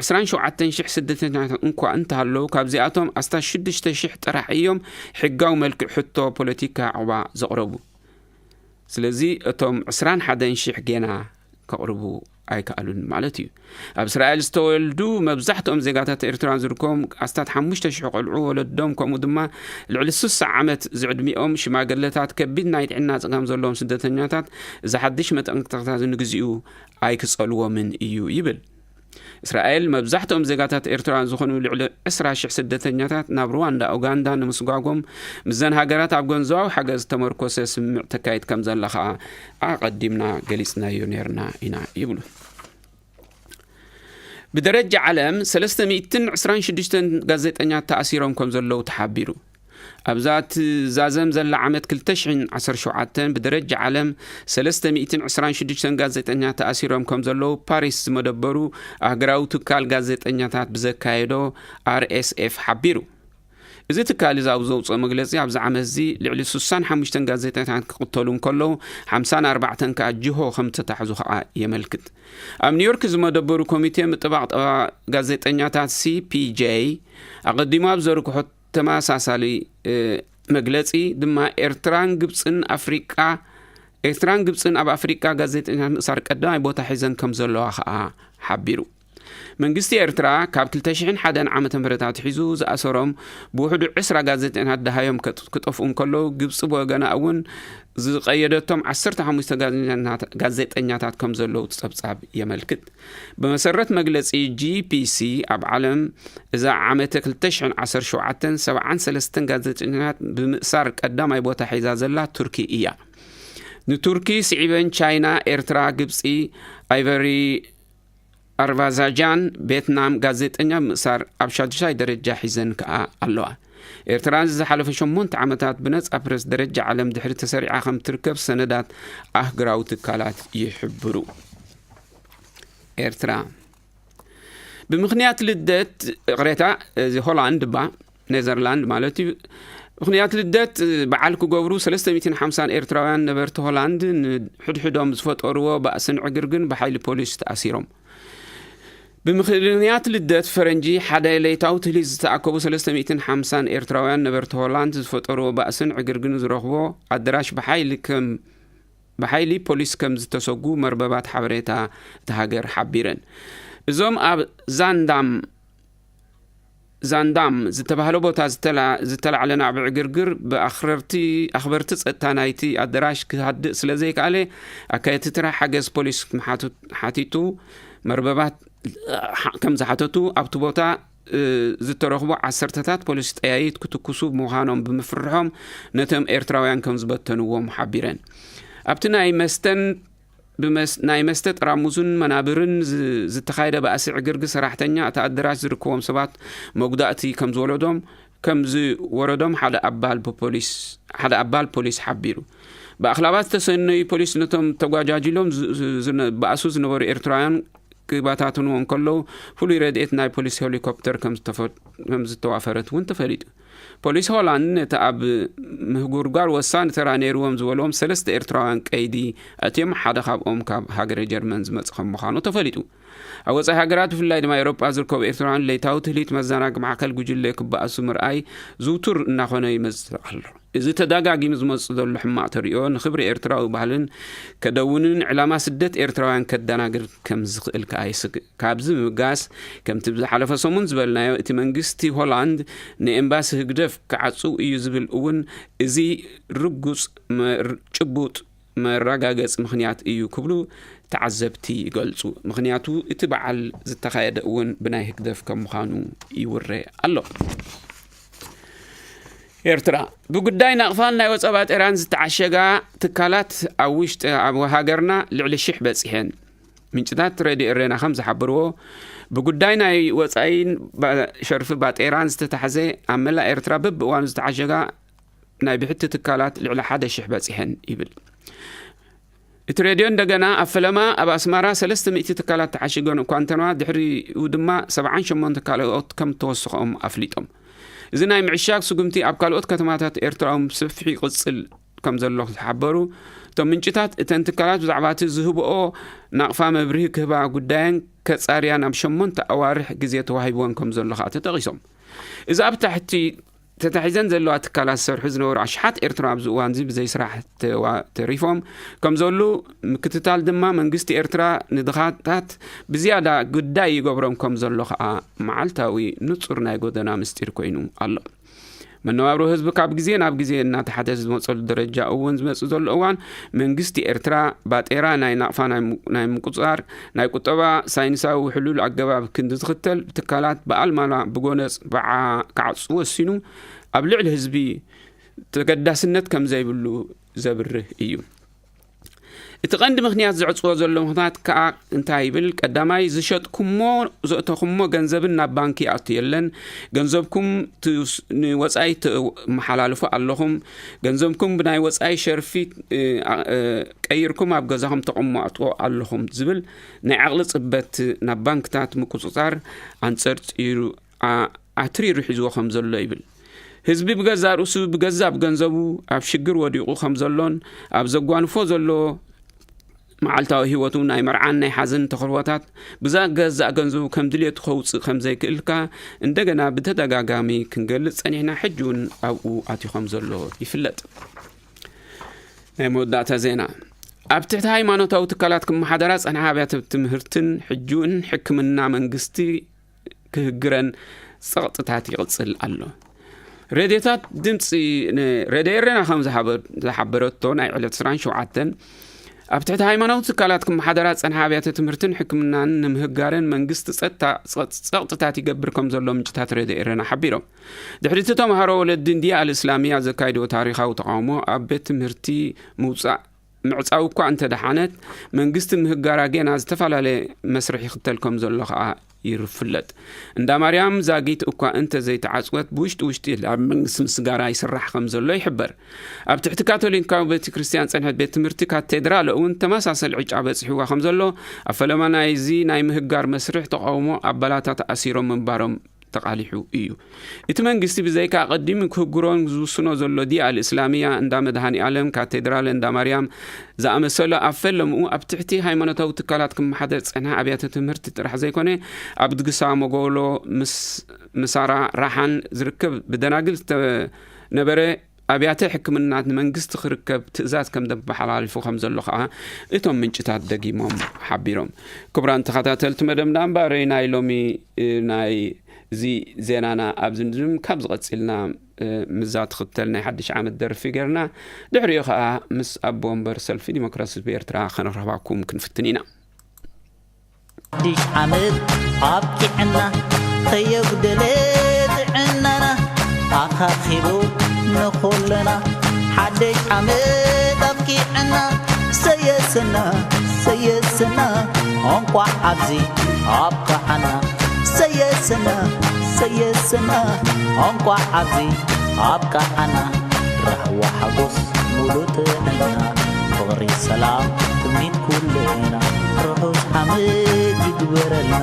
ዕስራን ሸውዓተን ሽሕ ስደተኛታት እንኳ እንተሃለዉ ካብዚኣቶም ኣስታት ሽዱሽተ ሽሕ ጥራሕ እዮም ሕጋዊ መልክዕ ሕቶ ፖለቲካ ዕቑባ ዘቕረቡ። ስለዚ እቶም ዕስራን ሓደን ሽሕ ጌና ከቕርቡ ኣይከኣሉን ማለት እዩ። ኣብ እስራኤል ዝተወልዱ መብዛሕትኦም ዜጋታት ኤርትራ ዝርከቦም ኣስታት ሓሙሽተ ሽሕ ቆልዑ ወለዶም ከምኡ ድማ ልዕሊ ስሳ ዓመት ዝዕድሚኦም ሽማግለታት ከቢድ ናይ ጥዕና ጸገም ዘለዎም ስደተኛታት እዚ ሓድሽ መጠንቀቕታታት ንግዚኡ ኣይክጸልዎምን እዩ ይብል። እስራኤል መብዛሕትኦም ዜጋታት ኤርትራ ዝኾኑ ልዕሊ ዕስራ ሽሕ ስደተኛታት ናብ ሩዋንዳ ኡጋንዳ ንምስጓጎም ምስዘን ሃገራት ኣብ ገንዘባዊ ሓገዝ ዝተመርኮሰ ስምምዕ ተካይድ ከም ዘላ ከዓ ኣቐዲምና ገሊጽናዮ ነርና ኢና ይብሉ። ብደረጃ ዓለም ሰለስተ ሚእትን ዕስራን ሽዱሽተን ጋዜጠኛት ተኣሲሮም ከም ዘለዉ ተሓቢሩ። ኣብዛ ትዛዘም ዘላ ዓመት ክልተ ሽሕን ዓሰርተ ሸውዓተን ብደረጃ ዓለም ሰለስተ ሚእትን ዕስራን ሽዱሽተን ጋዜጠኛ ተኣሲሮም ከም ዘለዉ ፓሪስ ዝመደበሩ ኣህግራዊ ትካል ጋዜጠኛታት ብዘካየዶ ኣር ኤስ ኤፍ ሓቢሩ። እዚ ትካል እዚ ኣብ ዘውፅኦ መግለፂ ኣብዚ ዓመት እዚ ልዕሊ ስሳን ሓሙሽተን ጋዜጠኛታት ክቕተሉ እንከለዉ ሓምሳን ኣርባዕተን ከዓ ጅሆ ከም ዝተታሕዙ ከዓ የመልክት። ኣብ ኒውዮርክ ዝመደበሩ ኮሚቴ ምጥባቕ ጠባ ጋዜጠኛታት ሲ ፒ ጄ ኣቐዲሙ ኣብ ዘርግሖ ተመሳሳሊ መግለፂ ድማ ኤርትራን ግብፅን ኣፍሪቃ ኤርትራን ግብፅን ኣብ ኣፍሪቃ ጋዜጠኛታት ምእሳር ቀዳማይ ቦታ ሒዘን ከም ዘለዋ ከዓ ሓቢሩ። መንግስቲ ኤርትራ ካብ ክልተ ሽሕን ሓደን ዓመተ ምህረት ኣትሒዙ ዝኣሰሮም ብውሕዱ ዕስራ ጋዜጠኛታት ደሃዮም ከጥ-፣ ክጠፍኡ እንከለዉ፣ ግብጺ ብወገና እውን ዝቐየደቶም ዓሰርተ ሓሙሽተ ጋዜጠኛታት፣ ጋዜጠኛታት ከም ዘለዉ ጸብጻብ የመልክት። ብመሰረት መግለጺ ጂ ፒ ሲ፣ ኣብ ዓለም እዛ ዓመተ ክልተ ሽሕን ዓሰርተ ሸውዓተን ሰብዓን ሰለስተን ጋዜጠኛታት ብምእሳር ቀዳማይ ቦታ ሒዛ ዘላ ቱርኪ እያ። ንቱርኪ ስዒበን ቻይና፣ ኤርትራ፣ ግብጺ፣ ኣይቨሪ ኣርቫዛጃን ቬትናም ጋዜጠኛ ብምእሳር ኣብ ሻዱሻይ ደረጃ ሒዘን ከኣ ኣለዋ። ኤርትራ ዝሓለፈ ሸሞንተ ዓመታት ብነጻ ፕረስ ደረጃ ዓለም ድሕሪ ተሰሪዓ ከም ትርከብ ሰነዳት ኣህግራዊ ትካላት ይሕብሩ። ኤርትራ ብምኽንያት ልደት፣ ይቕሬታ፣ እዚ ሆላንድ ባ፣ ኔዘርላንድ ማለት እዩ። ምኽንያት ልደት በዓል ክገብሩ ሰለስተ ሚእትን ሓምሳን ኤርትራውያን ነበርቲ ሆላንድ ንሕድሕዶም ዝፈጠርዎ ባእስን ዕግርግን ብሓይሊ ፖሊስ ተኣሲሮም። ብምኽንያት ልደት ፈረንጂ ሓደ ለይታዊ ትህሊ ዝተኣከቡ ሰለስተ ሚእትን ሓምሳን ኤርትራውያን ነበርቲ ሆላንድ ዝፈጠርዎ ባእስን ዕግርግን ዝረኽቦ ኣደራሽ ብሓይሊ ከም፣ ብሓይሊ ፖሊስ ከም ዝተሰጉ መርበባት ሓበሬታ እታ ሃገር ሓቢረን። እዞም ኣብ ዛንዳም፣ ዛንዳም ዝተባህለ ቦታ ዝተላ-፣ ዝተላዕለ ናዕቢ ዕግርግር ብኣኽረርቲ-፣ ኣኽበርቲ ጸጥታ ናይቲ ኣደራሽ ክሃድእ ስለ ዘይከኣለ፣ ኣካየድቲ ተራ ሓገዝ ፖሊስ ክምሓቱ-፣ ሓቲቱ መርበባት ከም ዝሓተቱ፣ ኣብቲ ቦታ፣ እ፣ ዝተረኽቡ ዓሰርተታት ፖሊስ ጠያይት ክትኩሱ ምዃኖም ብምፍርሖም ነቶም ኤርትራውያን ከም ዝበተንዎም ሓቢረን። ኣብቲ ናይ መስተን ብመስ-፣ ናይ መስተ ጠራሙዝን መናብርን ዝ-፣ ዝተኻየደ ባእሲ ዕግርግር ሰራሕተኛ እቲ ኣደራሽ ዝርከቦም ሰባት መጉዳእቲ ከም ዝወለዶም፣ ከም ዝወረዶም ሓደ ኣባል ብፖሊስ፣ ሓደ ኣባል ፖሊስ ሓቢሩ። ብኣኽላባት ዝተሰነዩ ፖሊስ ነቶም ተጓጃጅሎም ዝ-፣ ዝ-፣ ዝነ-፣ ባእሱ ዝነበሩ ኤርትራውያን ክባታትንዎም ከለዉ፣ ፍሉይ ረድኤት ናይ ፖሊስ ሄሊኮፕተር ከም ዝተፈ-፣ ከም ዝተዋፈረት እውን ተፈሊጡ። ፖሊስ ሆላንድ ነቲ ኣብ ምህጉርጓር ወሳኒ ተራ ነይርዎም ዝበልዎም ሰለስተ ኤርትራውያን ቀይዲ ኣትዮም፣ ሓደ ካብኦም ካብ ሃገረ ጀርመን ዝመጽእ ከም ምዃኑ ተፈሊጡ። ኣብ ወጻኢ ሃገራት፣ ብፍላይ ድማ ኤውሮጳ ዝርከቡ ኤርትራውያን ለይታዊ ትህሊት መዘናግ ማዕከል ጉጅለ ክበኣሱ ምርኣይ ዝውቱር እናኾነ ይመጽእ ኣሎ። እዚ ተደጋጊሙ ዝመጽእ ዘሎ ሕማቕ ተርእዮ ንኽብሪ ኤርትራዊ ባህልን ከደውንን ዕላማ ስደት ኤርትራውያን ከደናግር ከም ዝኽእል ከኣ ይስግእ። ካብዚ ብምብጋስ፣ ከምቲ ብዝሓለፈ ሰሙን ዝበልናዮ፣ እቲ መንግስቲ ሆላንድ ንኤምባሲ ህግደፍ ክዓጽው እዩ ዝብል እውን፣ እዚ ርጉጽ መር-፣ ጭቡጥ መረጋገጺ ምኽንያት እዩ ክብሉ ተዓዘብቲ ይገልጹ። ምኽንያቱ፣ እቲ በዓል ዝተኻየደ እውን ብናይ ህግደፍ ከም ምዃኑ ይውረ ኣሎ። ኤርትራ፣ ብጉዳይ ናቕፋን ናይ ወጻኢ ባጤራን ዝተዓሸጋ ትካላት ኣብ ውሽጢ፣ ኣብ ሃገርና ልዕሊ ሽሕ በጺሐን። ምንጭታት ሬድዮ ኤሬና ከም ዝሓበርዎ፣ ብጉዳይ ናይ ወጻኢን ባ-፣ ሸርፊ ባጤራን ዝተታሕዘ ኣብ መላእ ኤርትራ በብእዋኑ ዝተዓሸጋ ናይ ብሕቲ ትካላት ልዕሊ ሓደ ሽሕ በጺሐን ይብል። እቲ ሬድዮ እንደገና ኣብ ፈለማ ኣብ ኣስመራ ሰለስተ ሚእቲ ትካላት ተዓሺገን እኳ እንተነዋ፣ ድሕሪኡ ድማ ሰብዓን ሸሞንተ ካልኦት ከም ተወስኸኦም ኣፍሊጦም። እዚ ናይ ምዕሻግ ስጉምቲ ኣብ ካልኦት ከተማታት ኤርትራ እውን ብሰፊሑ ይቕጽል ከም ዘሎ ዝሓበሩ እቶም ምንጭታት፣ እተን ትካላት ብዛዕባ እቲ ዝህብኦ ናቕፋ መብርሂ ክህባ፣ ጉዳየን ከጻርያ ናብ ሸሞንተ ኣዋርሕ ግዜ ተዋሂብወን ከም ዘሎ ከኣ ተጠቒሶም። እዚ ኣብ ታሕቲ ተታሒዘን ዘለዋ ትካላት ዝሰርሑ ዝነበሩ ኣሽሓት ኤርትራ ኣብዚ እዋን እዚ ብዘይ ስራሕ ተዋ-፣ ተሪፎም ከም ዘሉ ምክትታል ድማ መንግስቲ ኤርትራ ንድኻታት ብዝያዳ ግዳይ ይገብሮም ከም ዘሎ ከኣ መዓልታዊ ንጹር ናይ ጎደና ምስጢር ኮይኑ ኣሎ። መነባብሮ ህዝቢ ካብ ግዜ ናብ ግዜ እናተሓተ ዝመጸሉ ደረጃ እውን ዝመጽእ ዘሎ እዋን፣ መንግስቲ ኤርትራ ባጤራ ናይ ናቕፋ ናይ ም-፣ ናይ ምቁጽጻር ናይ ቁጠባ ሳይንሳዊ ውሕሉል ኣገባብ ክንዲ ዝኽተል፣ ትካላት ብኣልማና ብጎነጽ ብዓ-፣ ክዓጽ ወሲኑ፣ ኣብ ልዕሊ ህዝቢ ተገዳስነት ከም ዘይብሉ ዘብርህ እዩ። እቲ ቀንዲ ምኽንያት ዘዕጽዎ ዘሎ ምኽንያት ከኣ እንታይ ይብል? ቀዳማይ፣ ዝሸጥኩሞ ዘእተኹሞ ገንዘብን ናብ ባንክ ይኣቱ የለን። ገንዘብኩም ትውስ-፣ ንወጻኢ ተመሓላልፉ ኣለኹም። ገንዘብኩም ብናይ ወጻኢ ሸርፊ፣ እ፣ ኣ-፣ እ፣ ቀይርኩም ኣብ ገዛኹም ተቐማጥዎ ኣለኹም ዝብል ናይ ዓቕሊ ጽበት ናብ ባንክታት ምቁጽጻር ኣንጸርጺሩ፣ ኣ-፣ ኣትሪሩ ሒዝዎ ከም ዘሎ ይብል። ህዝቢ ብገዛእ ርእሱ ብገዛእ ገንዘቡ ኣብ ሽግር ወዲቑ ከም ዘሎን ኣብ ዘጓንፎ ዘሎ መዓልታዊ ህይወቱ ናይ መርዓን ናይ ሓዘን ተኽርቦታት ብዛ ገዛእ ገንዘቡ ከም ድልየቱ ከውጽእ ከም ዘይክእልካ እንደገና ብተደጋጋሚ ክንገልጽ ጸኒሕና፣ ሕጂ እውን ኣብኡ ኣትዩ ከም ዘሎ ይፍለጥ። ናይ መወዳእታ ዜና። ኣብ ትሕቲ ሃይማኖታዊ ትካላት ክመሓደራ ጸንሓ ኣብያተ ትምህርትን ሕጂ እውን ሕክምና መንግስቲ ክህግረን ጸቕጥታት ይቕጽል ኣሎ። ሬድዮታት ድምፂ ን-፣ ሬድዮ ኤረና ከም ዝሓበ-፣ ዝሓበረቶ፣ ናይ ዕለት ዕስራን ሸውዓተን ኣብ ትሕቲ ሃይማኖት ትካላት ክመሓደራ ጸንሓ ኣብያተ ትምህርትን ሕክምናን ንምህጋረን መንግስቲ ጸጥታ-፣ ጸጥ-፣ ጸቕጥታት ይገብር ከም ዘሎ ምንጭታት ሬድዮ ኤረና ሓቢሮም። ድሕሪ እቲ ተምሃሮ ወለዲ እንዲ ኣል እስላሚያ ዘካይድዎ ታሪኻዊ ተቃውሞ ኣብ ቤት ትምህርቲ ምውጻእ ምዕጻው እኳ እንተደሓነት፣ መንግስቲ ምህጋራ ጌና ዝተፈላለየ መስርሕ ይኽተል ከም ዘሎ ከኣ ይርፍለጥ። እንዳ ማርያም ዛጊት እኳ እንተ ዘይተዓጽወት፣ ብውሽጢ ውሽጢ ኣብ መንግስቲ ምስጋራ ይስራሕ ከም ዘሎ ይሕበር። ኣብ ትሕቲ ካቶሊካዊ ቤተ ክርስቲያን ጸንሐት ቤት ትምህርቲ ካቴድራል እውን ተመሳሰል ዕጫ በጺሕዋ ከም ዘሎ፣ ኣብ ፈለማ ናይዚ ናይ ምህጋር መስርሕ ተቃውሞ ኣባላታ ተኣሲሮም ምንባሮም ተቓሊሑ እዩ። እቲ መንግስቲ ብዘይካ ኣቐዲሙ ክህግሮን ዝውስኖ ዘሎ ዲያ ኣልእስላሚያ፣ እንዳ መድሃኒ ኣለም፣ ካቴድራል እንዳ ማርያም ዝኣመሰሉ ኣብ ፈለምኡ ኣብ ትሕቲ ሃይማኖታዊ ትካላት ክመሓደር ዝጸንሐ ኣብያተ ትምህርቲ ጥራሕ ዘይኮነ፣ ኣብ ድግሳ፣ መጎሎ፣ ምስ-፣ ምሳራ፣ ራሓን ዝርከብ ብደናግል ዝተነበረ ኣብያተ ሕክምናት ንመንግስቲ ክርከብ ትእዛዝ ከም ዘመሓላልፉ ከም ዘሎ ከኣ እቶም ምንጭታት ደጊሞም ሓቢሮም። ክቡራን ተኸታተልቲ መደብና፣ እምበኣረይ ናይ ሎሚ፣ እ፣ ናይ እዚ ዜናና ኣብዚ ንድም፣ ካብዚ ቀጺልና፣ እ፣ ምዛ ትኽተል ናይ ሓድሽ ዓመት ደርፊ ጌርና፣ ድሕሪኡ ከኣ ምስ ኣቦ ወንበር ሰልፊ ዲሞክራሲ ህዝቢ ኤርትራ ከነረኽባኩም ክንፍትን ኢና። ሓድሽ ዓመት ኣብቂዕና፣ ከየጉደለ ጥዕናና ኣኻኺቡ ንኹልና። ሓድሽ ዓመት ኣብቂዕና፣ ሰየሰና፣ ሰየሰና፣ እንቋዕ ኣብዚ ኣብቅዓና። ሰየሰና፣ ሰየሰና፣ እንቋዕ ኣብዚ ኣብቅዓና። ራህዋ ሓጎስ ሙሉእ ጥዕና፣ ፍቕሪ ሰላም ትምኒት ኩልና፣ ርሑስ ዓመት ይግበረልና።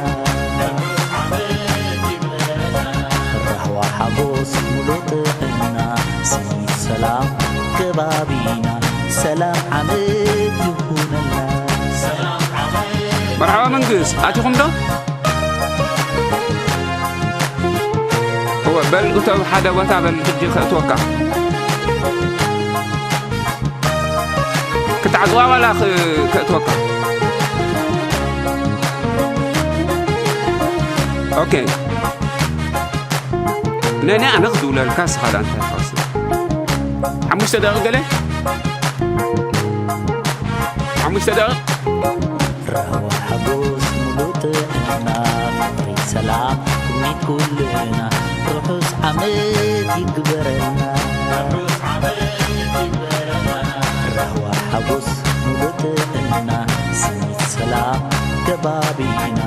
ራህዋ ሓጎስ ሙሉእ ጥዕና፣ ስኒት ሰላም ከባቢና፣ ሰላም ዓመት ይኹነልና። መርሓባ መንግስ፣ ኣቲኹም ዶ? እወ፣ በል እቶ ሓደ ቦታ በል፣ ሕጂ ከእትወካ። ክትዓጽዋ ዋላ ክ-፣ ከእትወካ? ኦኬ። ነኒ ኣነ ክድውለልካ፣ ንስኻ ደኣ እንታይ ትሓስብ? ሓሙሽተ ደቂቕ ገለ? ሓሙሽተ ደቂቕ? ራህዋ ሓጎስ ሙሉእ ጥዕና፣ ፍቕሪ ሰላም ትምኒት ኩልና፣ ርሑስ ዓመት ይግበረልና። ራህዋ ሓጎስ ሙሉእ ጥዕና፣ ስኒት ሰላም ከባቢና፣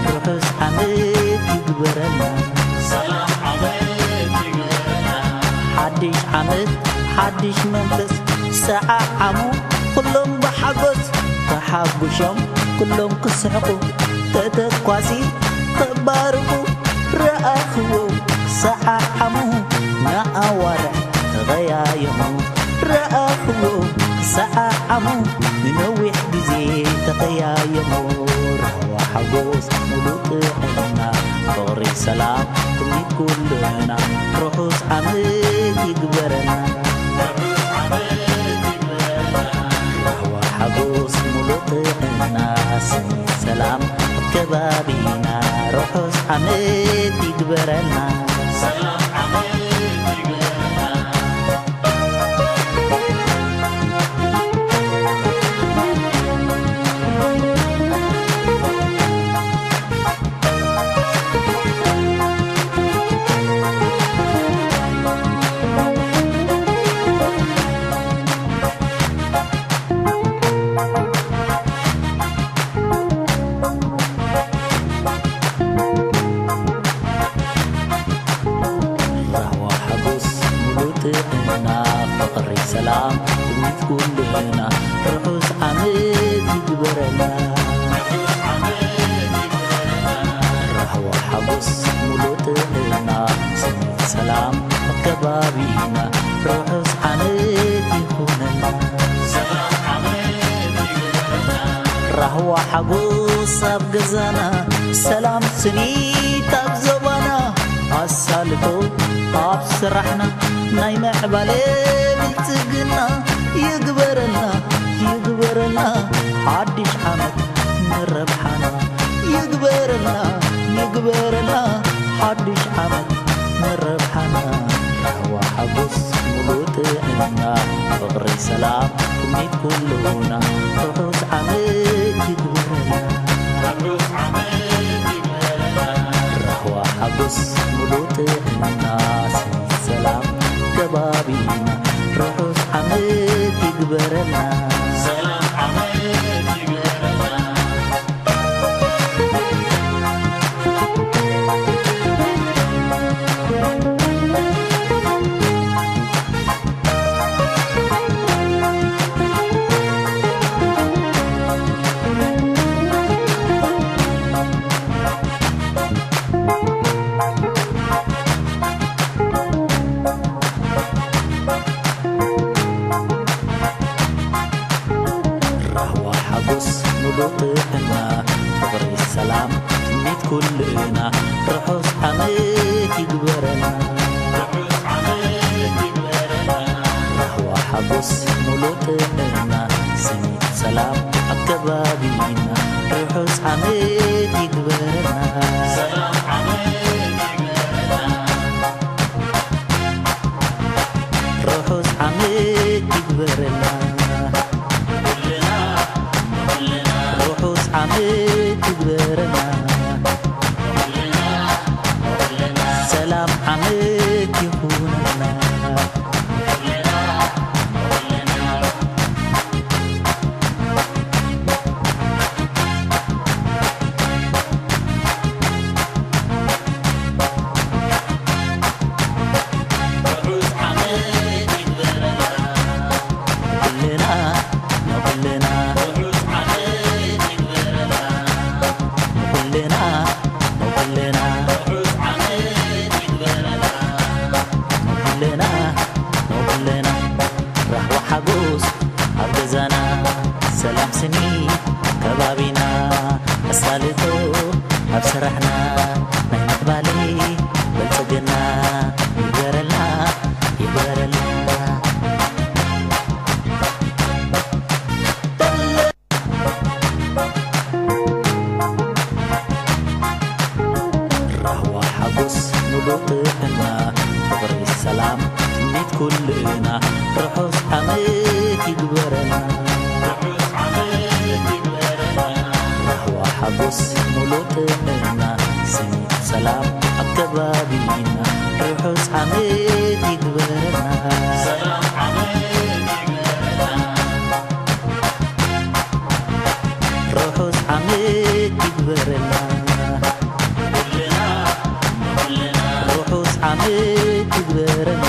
ርሑስ ዓመት ይግበረልና። ሓድሽ ዓመት ሓድሽ መንፈስ፣ ሰዓዓሙ ኩሎም ብሓጎስ፣ ተሓጉሾም ኩሎም ክስሕቁ፣ ተተኳሲ ከባርቁ፣ ረኣኽዎ ሰዓዓሙ ንኣዋርሕ ተቐያየሙ፣ ረኣኽዎ ሰዓዓሙ ንነዊሕ ግዜ ተቐያየሙ። ራህዋ ሓጎስ ሙሉእ ጥዕና፣ ፍቕሪ ሰላም ትምኒት ኩልና፣ ርሑስ ዓመት ይግበረና። ራህዋ ሓጎስ ሙሉእ ጥዕና፣ ስኒት ሰላም ኣብ ከባቢና፣ ርሑስ ዓመት ይግበረና። ራህዋ ሓጎስ ሙሉእ ጥዕና፣ ፍቕሪ ሰላም ትምኒት ኩልና፣ ርሑስ ዓመት ይግበረና። ራህዋ ሓጎስ ሙሉእ ጥዕና፣ ስኒት ሰላም ኣብ ከባቢና፣ ርሑስ ዓመት ይኹነና። ራህዋ ሓጎስ ኣብ ገዛና፣ ሰላም ስኒት ኣብ ዞባና፣ ኣሳልጦ ኣብ ስራሕና፣ ናይ ምዕባለ ብልጽግና ይግበረልና፣ ይግበረልና። ይግበረልና ሓድሽ ዓመት ንረብሓና። ይግበረልና፣ ይግበረልና ሓድሽ ዓመት ንረብሓና። ራህዋ ሓጎስ ሙሉእ ጥዕና፣ ፍቕሪ ሰላም ትምኒት ኩሉና። ርሑስ ዓመት ይግበረልና። ራህዋ ሓጎስ ሙሉእ ጥዕና፣ ስኒት ሰላም ከባቢና። ርሑስ ዓመት ይግበረልና። ራህዋ ሓጎስ ሙሉእ ጥዕና፣ ፍቕሪ ሰላም ትምኒት ኩልና። ርሑስ ዓመት ይግበረና። ራህዋ ሓጎስ ሙሉእ ጥዕና፣ ስኒት ሰላም ኣብ ከባቢና። ርሑስ ዓመት ይግበረና። ርሑስ ዓመት ይግበረና። ርሑስ ዓመት ይግበረና። ሰላም ዓመት ይኹነና። ኩልና ንኹልና ንኹልና ንኹልና ንኹልና ንኹልና ራህዋ ሓጎስ ኣብ ገዛና፣ ሰላም ስኒት ኣብ ከባቢና፣ ኣሳልጦ ኣብ ስራሕና፣ ናይ ምዕባለ ብልጽግና ይግበረልና፣ ይግበረልና። ራህዋ ሓጎስ ሙሉእ ጥዕና፣ ፍቕሪ ሰላም ትምኒት ኩልና። ርሑስ ዓመት ይግበረና። ራህዋ ሓጎስ ሙሉእ ጥዕና፣ ስኒት ሰላም ኣብ ከባቢና። ርሑስ ዓመት ይግበረና። ርሑስ ዓመት ይግበረና። ርሑስ ዓመት ይግበረና።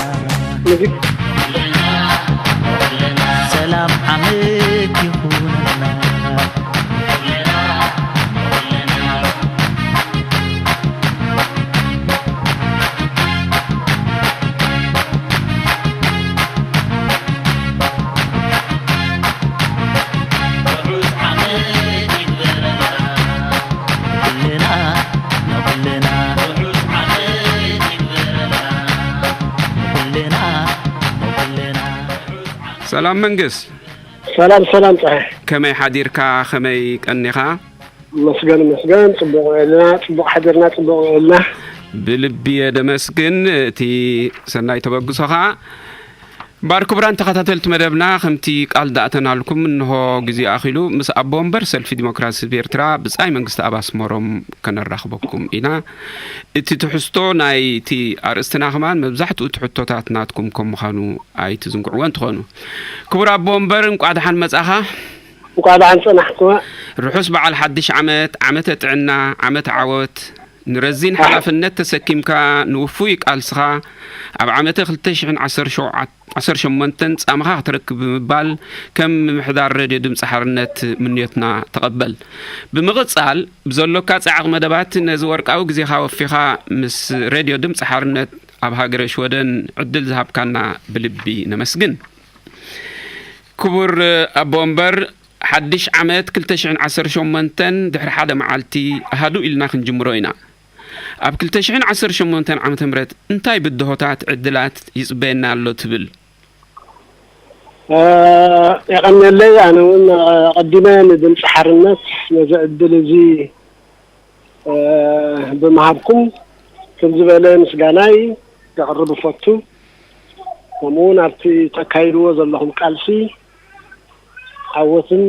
ሰላም ዓመት ይኹነና። ሰላም መንግስ። ሰላም ሰላም ፀሐ። ከመይ ሓዲርካ? ከመይ ቀኒኻ? መስገን መስገን፣ ጽቡቕ ውዒልና፣ ጽቡቕ ሓዲርና፣ ጽቡቕ ውዒልና። ብልቢ እየ ደመስግን እቲ ሰናይ ተበግሶኻ። ባር ክቡራን ተኸታተልቲ መደብና፣ ከምቲ ቃል ዝኣተናልኩም እንሆ ግዜ ኣኺሉ ምስ ኣቦ ወንበር ሰልፊ ዲሞክራሲ ህዝቢ ኤርትራ ብጻይ መንግስቲ ኣባስመሮም ከነራኽበኩም ኢና። እቲ ትሕዝቶ ናይቲ ኣርእስትና ከማን መብዛሕትኡ እቲ ሕቶታት ናትኩም ከም ምዃኑ ኣይትዝንግዕዎ እንትኾኑ። ክቡር ኣቦ ወንበር፣ እንቋዕ ደሓን መጻኻ። እንቋዕ ደሓን ጸናሕኩዋ። ርሑስ በዓል ሓድሽ ዓመት፣ ዓመተ ጥዕና፣ ዓመተ ዓወት፣ ንረዚን ሓላፍነት ተሰኪምካ ንውፉይ ቃልስኻ ኣብ ዓመተ ክልተ ሽሕን ዓሰርተ ሸሞንተን ጻምኻ ክትረክብ ብምባል ከም ምምሕዳር ሬድዮ ድምፂ ሓርነት ምንዮትና ተቐበል። ብምቕጻል ብዘሎካ ጻዕቕ መደባት ነዚ ወርቃዊ ግዜኻ ወፊኻ ምስ ሬድዮ ድምፂ ሓርነት ኣብ ሃገረ ሽወደን ዕድል ዝሃብካና ብልቢ ነመስግን። ክቡር ኣቦ ወንበር፣ ሓድሽ ዓመት ክልተ ሽሕን ዓሰርተ ሸሞንተን ድሕሪ ሓደ መዓልቲ ኣሃዱ ኢልና ክንጅምሮ ኢና። ኣብ ክልተ ሽሕን ዓሰርተ ሸሞንተን ዓመተ ምህረት እንታይ ብድሆታት ዕድላት ይጽበየና ኣሎ ትብል? የቐንየለይ። ኣነ እውን ኣቐዲመ ንድምፂ ሓርነት ነዚ ዕድል እዚ ብምሃብኩም ክብ ዝበለ ምስጋናይ ከቕርብ እፈቱ። ከምኡ እውን ኣብቲ ተካይድዎ ዘለኹም ቃልሲ ዓወትን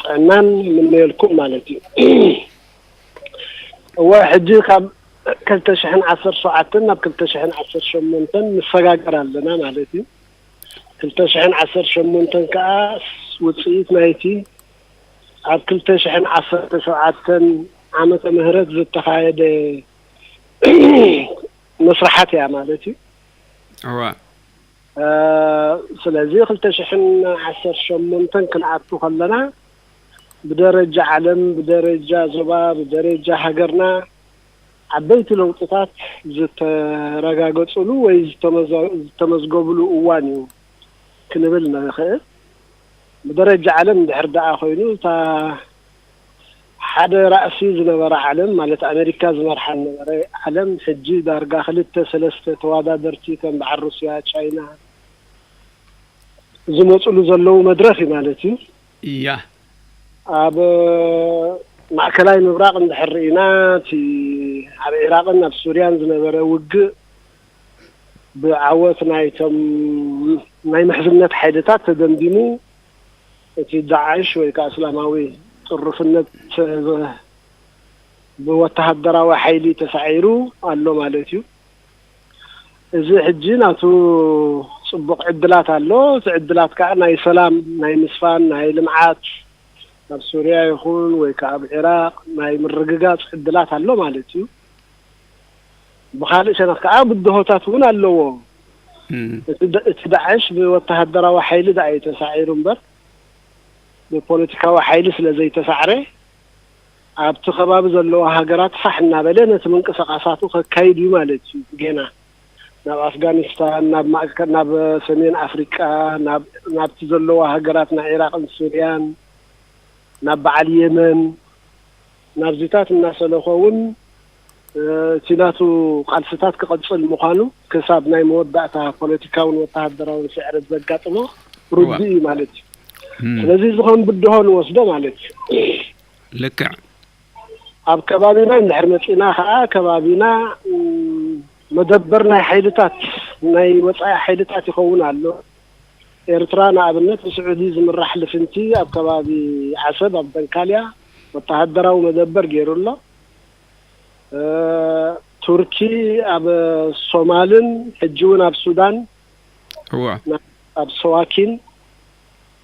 ጥዕናን ይምነየልኩም ማለት እዩ። እወ፣ ሕጂ ካብ ክልተ ሽሕን ዓሰርተ ሸውዓተን ናብ ክልተ ሽሕን ዓሰርተ ሸሞንተን ንሰጋገር ኣለና ማለት እዩ። ክልተ ሽሕን ዓሰርተ ሸሞንተን ከኣ ውፅኢት ናይቲ ኣብ ክልተ ሽሕን ዓሰርተ ሸውዓተን ዓመተ ምህረት ዝተኻየደ መስራሓት እያ ማለት እዩ። እዋ ስለዚ ክልተ ሽሕን ዓሰርተ ሸሞንተን ክንኣቱ ከለና ብደረጃ ዓለም፣ ብደረጃ ዞባ፣ ብደረጃ ሃገርና ዓበይቲ ለውጥታት ዝተረጋገፅሉ ወይ ዝተመዘ- ዝተመዝገብሉ እዋን እዩ ክንብል ንኽእል። ብደረጃ ዓለም እንድሕር ደኣ ኮይኑ እታ ሓደ ራእሲ ዝነበረ ዓለም ማለት ኣሜሪካ ዝመርሓ ዝነበረ ዓለም ሕጂ ዳርጋ ክልተ ሰለስተ ተወዳደርቲ ከም በዓል ሩስያ፣ ቻይና ዝመፅሉ ዘለዉ መድረኽ እዩ ማለት እዩ። እያ ኣብ ማእከላይ ምብራቕ እንድሕር ርኢና እቲ ኣብ ዒራቕን ኣብ ሱርያን ዝነበረ ውግእ ብዓወት ናይቶም ናይ ምሕዝነት ሓይልታት ተደምዲሙ እቲ ዳዕሽ ወይ ከዓ እስላማዊ ጥሩፍነት ብወተሃደራዊ ሓይሊ ተሳዒሩ ኣሎ ማለት እዩ። እዚ ሕጂ ናቱ ፅቡቕ ዕድላት ኣሎ። እቲ ዕድላት ከዓ ናይ ሰላም፣ ናይ ምስፋን፣ ናይ ልምዓት ኣብ ሱርያ ይኹን ወይ ከዓ ኣብ ዒራቕ ናይ ምርግጋፅ ዕድላት ኣሎ ማለት እዩ። ብኻልእ ሸነኽ ከዓ ብድሆታት እውን ኣለዎ። እቲ ዳዕሽ ብወተሃደራዊ ሓይሊ ደኣ እዩ ተሳዒሩ እምበር ብፖለቲካዊ ሓይሊ ስለ ዘይተሳዕረ ኣብቲ ከባቢ ዘለዋ ሃገራት ፋሕ እናበለ ነቲ ምንቅስቃሳቱ ከካይድ እዩ ማለት እዩ። ጌና ናብ ኣፍጋኒስታን፣ ናብ ማእከ- ናብ ሰሜን ኣፍሪቃ፣ ናብ ናብቲ ዘለዋ ሃገራት ናይ ዒራቅን ሱርያን፣ ናብ በዓል የመን፣ ናብዚታት እናሰለኾ እውን እቲ ናቱ ቃልስታት ክቐፅል ምዃኑ ክሳብ ናይ መወዳእታ ፖለቲካውን ወተሃደራውን ስዕረት ዘጋጥሞ ርዱእ እዩ ማለት እዩ። ስለዚ እዚ ከም ብድሆ ንወስዶ ማለት እዩ። ልክዕ ኣብ ከባቢና እንድሕር መፂና ከዓ ከባቢና መደበር ናይ ሓይልታት ናይ ወፃኢ ሓይልታት ይኸውን ኣሎ። ኤርትራ ንኣብነት ብስዑዲ ዝምራሕ ልፍንቲ ኣብ ከባቢ ዓሰብ ኣብ ደንካልያ ወተሃደራዊ መደበር ገይሩ ኣሎ። ቱርኪ ኣብ ሶማልን ሕጂ እውን ኣብ ሱዳን እዋ ኣብ ሰዋኪን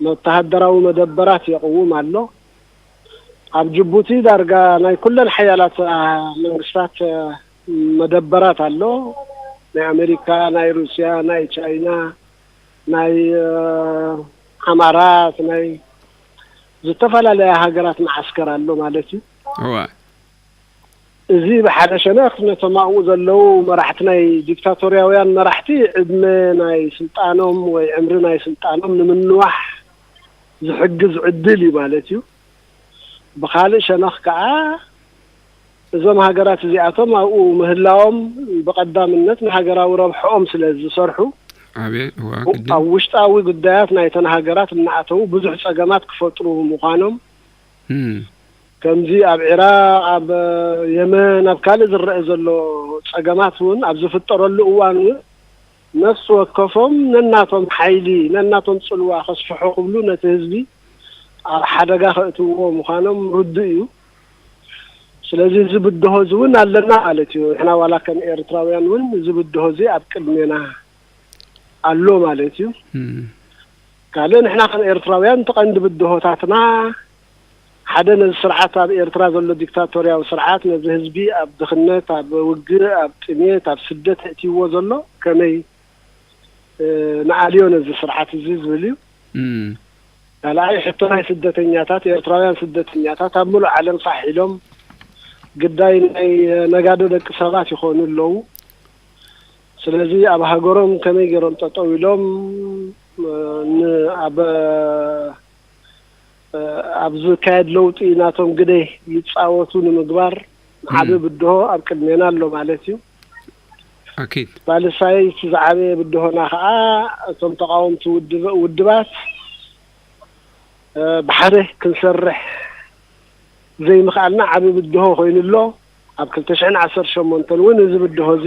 ወተሃደራዊ መደበራት የቕውም ኣሎ። ኣብ ጅቡቲ ዳርጋ ናይ ኩለን ሓያላት መንግስታት መደበራት ኣሎ። ናይ ኣሜሪካ፣ ናይ ሩስያ፣ ናይ ቻይና፣ ናይ ኣማራት፣ ናይ ዝተፈላለያ ሃገራት መዓስከር ኣሎ ማለት እዩ። እዋ እዚ ብሓደ ሸነኽ ነቶም ኣብኡ ዘለዉ መራሕቲ ናይ ዲክታቶርያውያን መራሕቲ ዕድመ ናይ ስልጣኖም ወይ ዕምሪ ናይ ስልጣኖም ንምንዋሕ ዝሕግዝ ዕድል እዩ ማለት እዩ። ብኻልእ ሸነኽ ከዓ እዞም ሃገራት እዚኣቶም ኣብኡ ምህላዎም ብቐዳምነት ንሃገራዊ ረብሕኦም ስለ ዝሰርሑ ኣቤት እዋ ኣብ ውሽጣዊ ጉዳያት ናይተን ሃገራት እናኣተዉ ብዙሕ ፀገማት ክፈጥሩ ምዃኖም ከምዚ ኣብ ዒራቅ ኣብ የመን ኣብ ካልእ ዝረአ ዘሎ ፀገማት እውን ኣብ ዝፍጠረሉ እዋን እውን ነፍሲ ወከፎም ነናቶም ሓይሊ ነናቶም ፅልዋ ከስፍሑ ክብሉ ነቲ ህዝቢ ኣብ ሓደጋ ከእትውዎ ምዃኖም ርዱእ እዩ። ስለዚ እዚ ብድሆ እዚ እውን ኣለና ማለት እዩ። ንሕና ዋላ ከም ኤርትራውያን እውን እዚ ብድሆ እዚ ኣብ ቅድሜና ኣሎ ማለት እዩ። ካልእ ንሕና ከም ኤርትራውያን እቲ ቀንዲ ብድሆታትና ሓደ ነዚ ስርዓት ኣብ ኤርትራ ዘሎ ዲክታቶርያዊ ስርዓት ነዚ ህዝቢ ኣብ ድኽነት ኣብ ውግእ ኣብ ጥሜት ኣብ ስደት እእትይዎ ዘሎ ከመይ ንኣልዮ ነዚ ስርዓት እዚ ዝብል እዩ። ካልኣይ ሕቶ ናይ ስደተኛታት ኤርትራውያን ስደተኛታት ኣብ ምሉእ ዓለም ፋሕ ኢሎም ግዳይ ናይ ነጋዶ ደቂ ሰባት ይኾኑ ኣለዉ። ስለዚ ኣብ ሃገሮም ከመይ ገይሮም ጠጠው ኢሎም ኣብ ኣብ ዝካየድ ለውጢ ናቶም ግደ ይፃወቱ ንምግባር ዓቢ ብድሆ ኣብ ቅድሜና ኣሎ ማለት እዩ። ኣኪድ ሳልሳይ እቲ ዝዓበየ ብድሆና ከዓ እቶም ተቃወምቲ ውድብ- ውድባት እ፣ ብሓደ ክንሰርሕ ዘይምኽኣልና ዓቢ ብድሆ ኮይኑ ኣሎ። ኣብ ክልተ ሽሕን ዓሰርተ ሸሞንተን እውን እዚ ብድሆ እዚ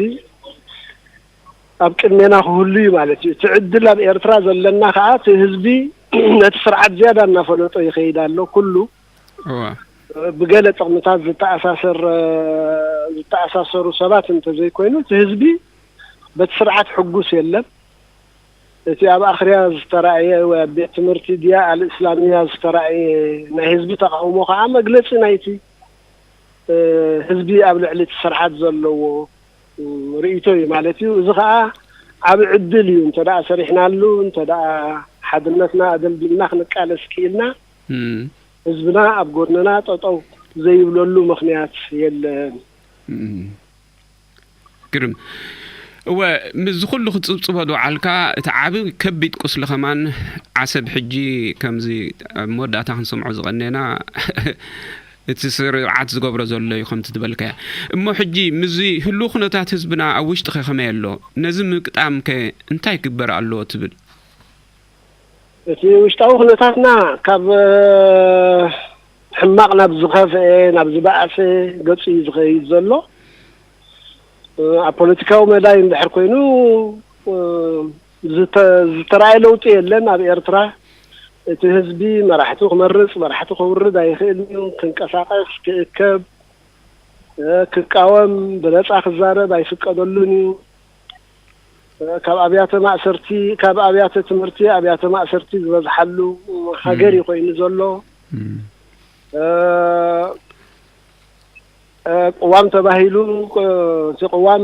ኣብ ቅድሜና ክህሉ እዩ ማለት እዩ። እቲ ዕድል ኣብ ኤርትራ ዘለና ከዓ እቲ ህዝቢ ነቲ ስርዓት ዝያዳ እናፈለጦ ይኸይድ ኣሎ። ኩሉ እዋ ብገለ ጥቕምታት ዝተኣሳሰር ዝተኣሳሰሩ ሰባት እንተዘይኮይኑ እቲ ህዝቢ በቲ ስርዓት ሕጉስ የለን። እቲ ኣብ ኣኽርያ ዝተራእየ ወይ ኣብ ቤት ትምህርቲ ድያ ኣልእስላምያ ዝተራእየ ናይ ህዝቢ ተቃውሞ ከዓ መግለፂ ናይቲ እ፣ ህዝቢ ኣብ ልዕሊ እቲ ስርዓት ዘለዎ እ፣ ርእይቶ እዩ ማለት እዩ። እዚ ከዓ ዓብ ዕድል እዩ። እንተ ደኣ ሰሪሕናሉ፣ እንተ ደኣ ሓድነትና ኣደልዲልና ክንቃለስ ክኢልና፣ እም፣ ህዝብና ኣብ ጎድንና ጠጠው ዘይብለሉ ምኽንያት የለን። እም። ግርም። እወ፣ ምስዚ ኩሉ ክትጽብጽቦ ዝወዓልካ፣ እቲ ዓቢ ከቢድ ቁስሊ ከማን ዓሰብ ሕጂ ከምዚ ኣብ መወዳእታ ክንሰምዖ ዝቐኔና እቲ ስርዓት ዝገብሮ ዘሎ እዩ ከምቲ ዝበልካያ። እሞ ሕጂ ምስዚ ህሉው ኩነታት ህዝብና ኣብ ውሽጢ ከ ከመይ ኣሎ? ነዚ ምቅጣም ከ እንታይ ክግበር ኣለዎ ትብል? እቲ ውሽጣዊ ኩነታትና ካብ እ፣ ሕማቕ ናብ ዝኸፍአ ናብ ዝበኣሰ ገጹ እዩ ዝኸይድ ዘሎ። እ፣ ኣብ ፖለቲካዊ መዳይ እንድሕር ኮይኑ እ፣ ዝተ- ዝተረኣየ ለውጢ የለን ኣብ ኤርትራ። እቲ ህዝቢ መራሕቱ ክመርጽ መራሕቱ ከውርድ ኣይኽእልን እዩ። ክንቀሳቀስ ክእከብ እ፣ ክቃወም ብነጻ ክዛረብ ኣይፍቀደሉን እዩ። እ፣ ካብ ኣብያተ ማእሰርቲ ካብ ኣብያተ ትምህርቲ ኣብያተ ማእሰርቲ ዝበዝሓሉ ሃገር እዩ ኮይኑ ዘሎ። እ፣ እ፣ ቅዋም ተባሂሉ እ፣ እቲ ቅዋም